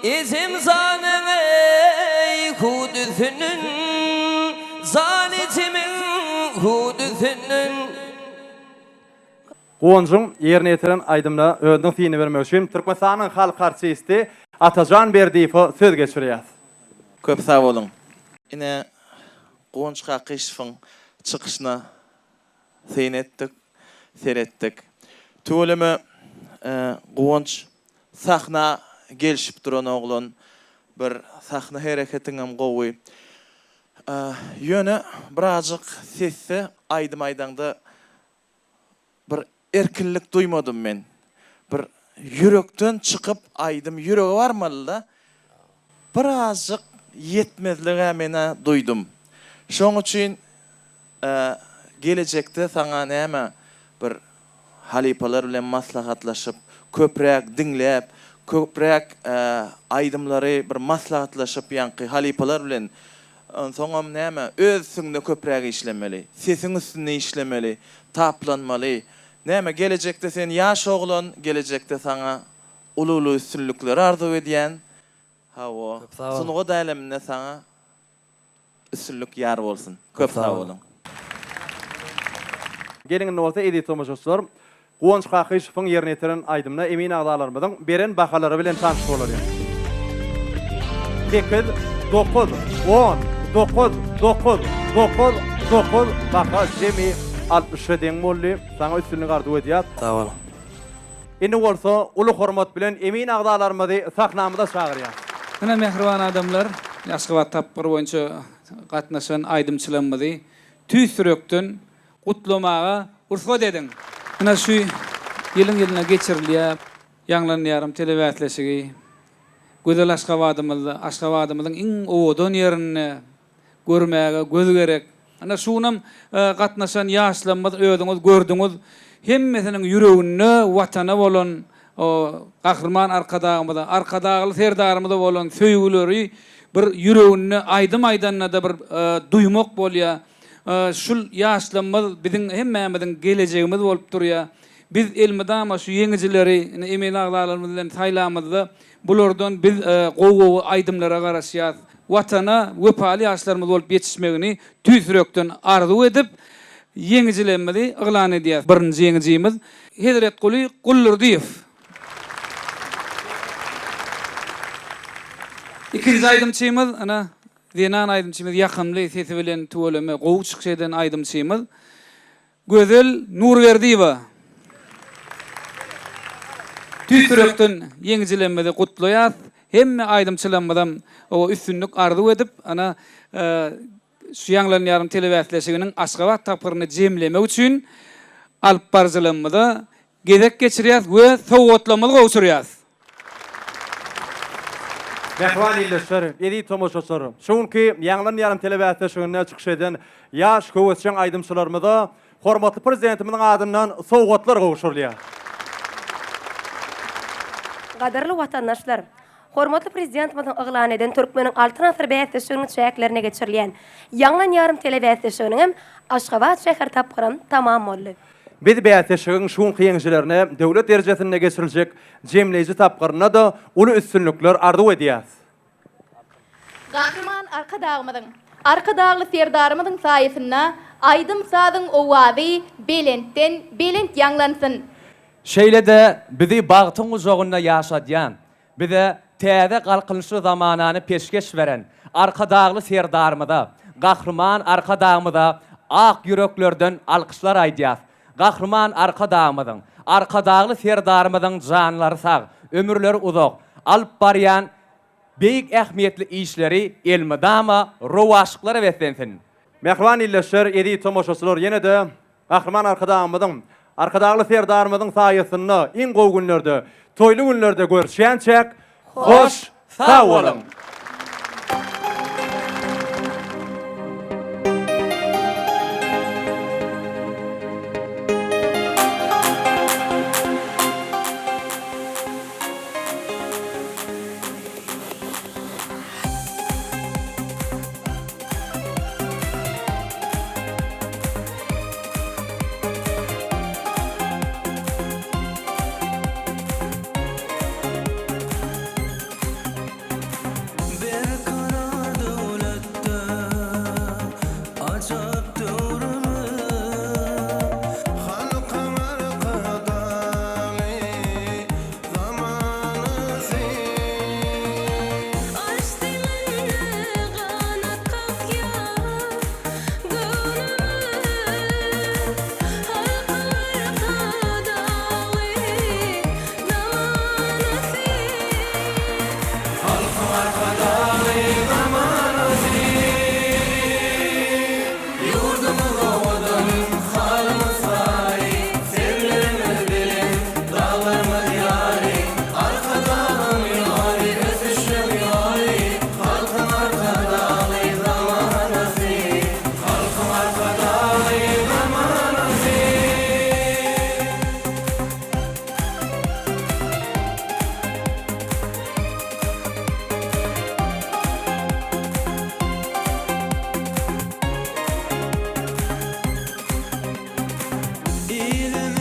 Ejem janyň eý hüwdüsinden, Jan ejemiň hüwdüsinden. Guwanjyň ýerine ýetiren aýdymyna özüniň synyny bermek üçin Türkmenistanyň halk artisti Atajan Berdiýewe söz geçirýäs. Köp sag boluň. Ine, Guwanç Kakyşewiň çykyşyna syn etdik, seretdik. Tüweleme, Guwanç sahna gelşip duran oglan. Bir sahna hereketiňem gowy. Ýöne birazjyk sesde aýdym aýdaňda Bir erkinlik duýmadym men. Bir ýürekden çykyp aýdym ýürege barmalyda. Birazjyk ýetmezligä menä duýdum. Şoň üçin gelejekde saňa näme bir halypalar bilen maslahatlaşyp, köpräk diňläp, köpräk aýdymlary bir maslahatlaşyp ýaňky halypalar bilen Onsoňam näme, öz üstüňde köpräk işlemeli. Sesiň üstünde işlemeli, taplanmaly. Näme, gelejekde sen ýaş oglan, gelejekde saňa uly-uly üstünlikleri arzuw edýän. Hawa, sungat äleminde saňa üstünlik ýar bolsun. Köp sag boluň. Geliň indi bolsa eziz tomaşaçylar, Guwanç Kakyşewiň ýerine ýetiren aýdymyna emin agzalarymyzyň beren bahalary bilen tanyş bolalyň. Sekiz, dokuz, on, dokuz, dokuz, dokuz, dokuz baha jemi 63-e deň boldy. Saňa üstünlik arzuw edýäs. Sag boluň. Indi bolsa uly hormat bilen emin agzalarymyzy sahnamyza çagyrýas. Ine mähriban adamlar, Aşgabat tapgyry boýunça gatnaşan aýdymçylarymyzy tüýs ýürekden Gutlamaga rugsat ediň! Ine şu ýylyň-ýylyna geçirilýär Ýaňlan Diýarym telebäsleşigi. Gözel Aşgabadymyzda, Aşgabadymyzyň iň owadan ýerinde görmäge göz gerek. Ine şu günem gatnaşan ýaşlarymyz özüňiz gördüňiz, hemmesiniň ýüreginde Watana bolan, Gahryman Arkadagymyza, Arkadagly Serdarymyza bolan söýgüleri bir ýüreginde aýdym aýdanda-da bir duýmak bolýar. Şul ýaşlarymyz biziň hemmämiziň gelejegimiz bolup durýar. Biz elmydama şu ýeňijileri ine emin agzalarymyz bilen saýlamyzda bulardan biz gowy-gowy aýdymlara garaşýas. Watana wepaly ýaşlarymyz bolup ýetişmegini tüýs ýürekden arzuw edip, ýeňijilerimizi yglan edýäs. Birinji ýeňijimiz Hezretguly Guldurdyýew. Ikinji aýdymçymyz ine Zenan aýdymçymyz ýakymly sesi bilen tüweleme gowy çykyş eden aýdymçymyz Gözel Nurberdiýewa. Tüýs ýürekden ýeňijilerimizi gutlaýas. Hemme aýdymçylarymyzam üstünlik arzuw edip, ana şu Ýaňlan ýarym telebäsleşiginiň Aşgabat tapgyryny jemlemek üçin alypbaryjylarymyza Gezek geçirýäs we sowgatlarymyzy gowşurýas. Mähriban ildeşler, eziz tomaşaçylar! Şu günki Ýaňlan ýarym telebäsleşiginde çykyş eden ýaş höwesjeň aýdymçylarymyza hormatly Prezidentimiziň adyndan sowgatlar gowşurylýar. Gadyrly watandaşlar! Hormatly Prezidentimiziň yglan eden Türkmeniň Altyn asyry bäsleşiginiň çäklerinde geçirilýän Ýaňlan ýarym telebäsleşiginiň hem Aşgabat şäher tapgyram tamam boldy. Biz bäsleşigiň şu günki ýeňijilerine döwlet derejesinde geçiriljek jemleýji tapgyrynda-da uly üstünlikler arzuw edýäris. Gahryman Arkadagymyzyň, Arkadagly Serdarymyzyň saýasynda aýdym-sazyň owazy belentden belent ýaňlansyn! Şeýle-de bizi bagtyň gujagynda ýaşadýan, Bize täze Galkynyşly zamanany peşgeş beren Arkadagly Serdarymyza, Gahryman Arkadagymyza ak ýüreklerden alkyşlar aýdýas. Gahryman Arkadagymyzyň, Arkadagly Serdarymyzyň janlary sag, ömürleri uzak, alyp barýan beýik ähmiýetli işleri elmydama rowaçlyklara beslensin! Mähriban ildeşler, eziz tomaşaçylar, ýene-de Gahryman Arkadagymyzyň, Arkadagly Serdarymyzyň saýasynda iň gowy günlerde, toýly günlerde görüşýänçäk, hoş sag boluň! Ezizim.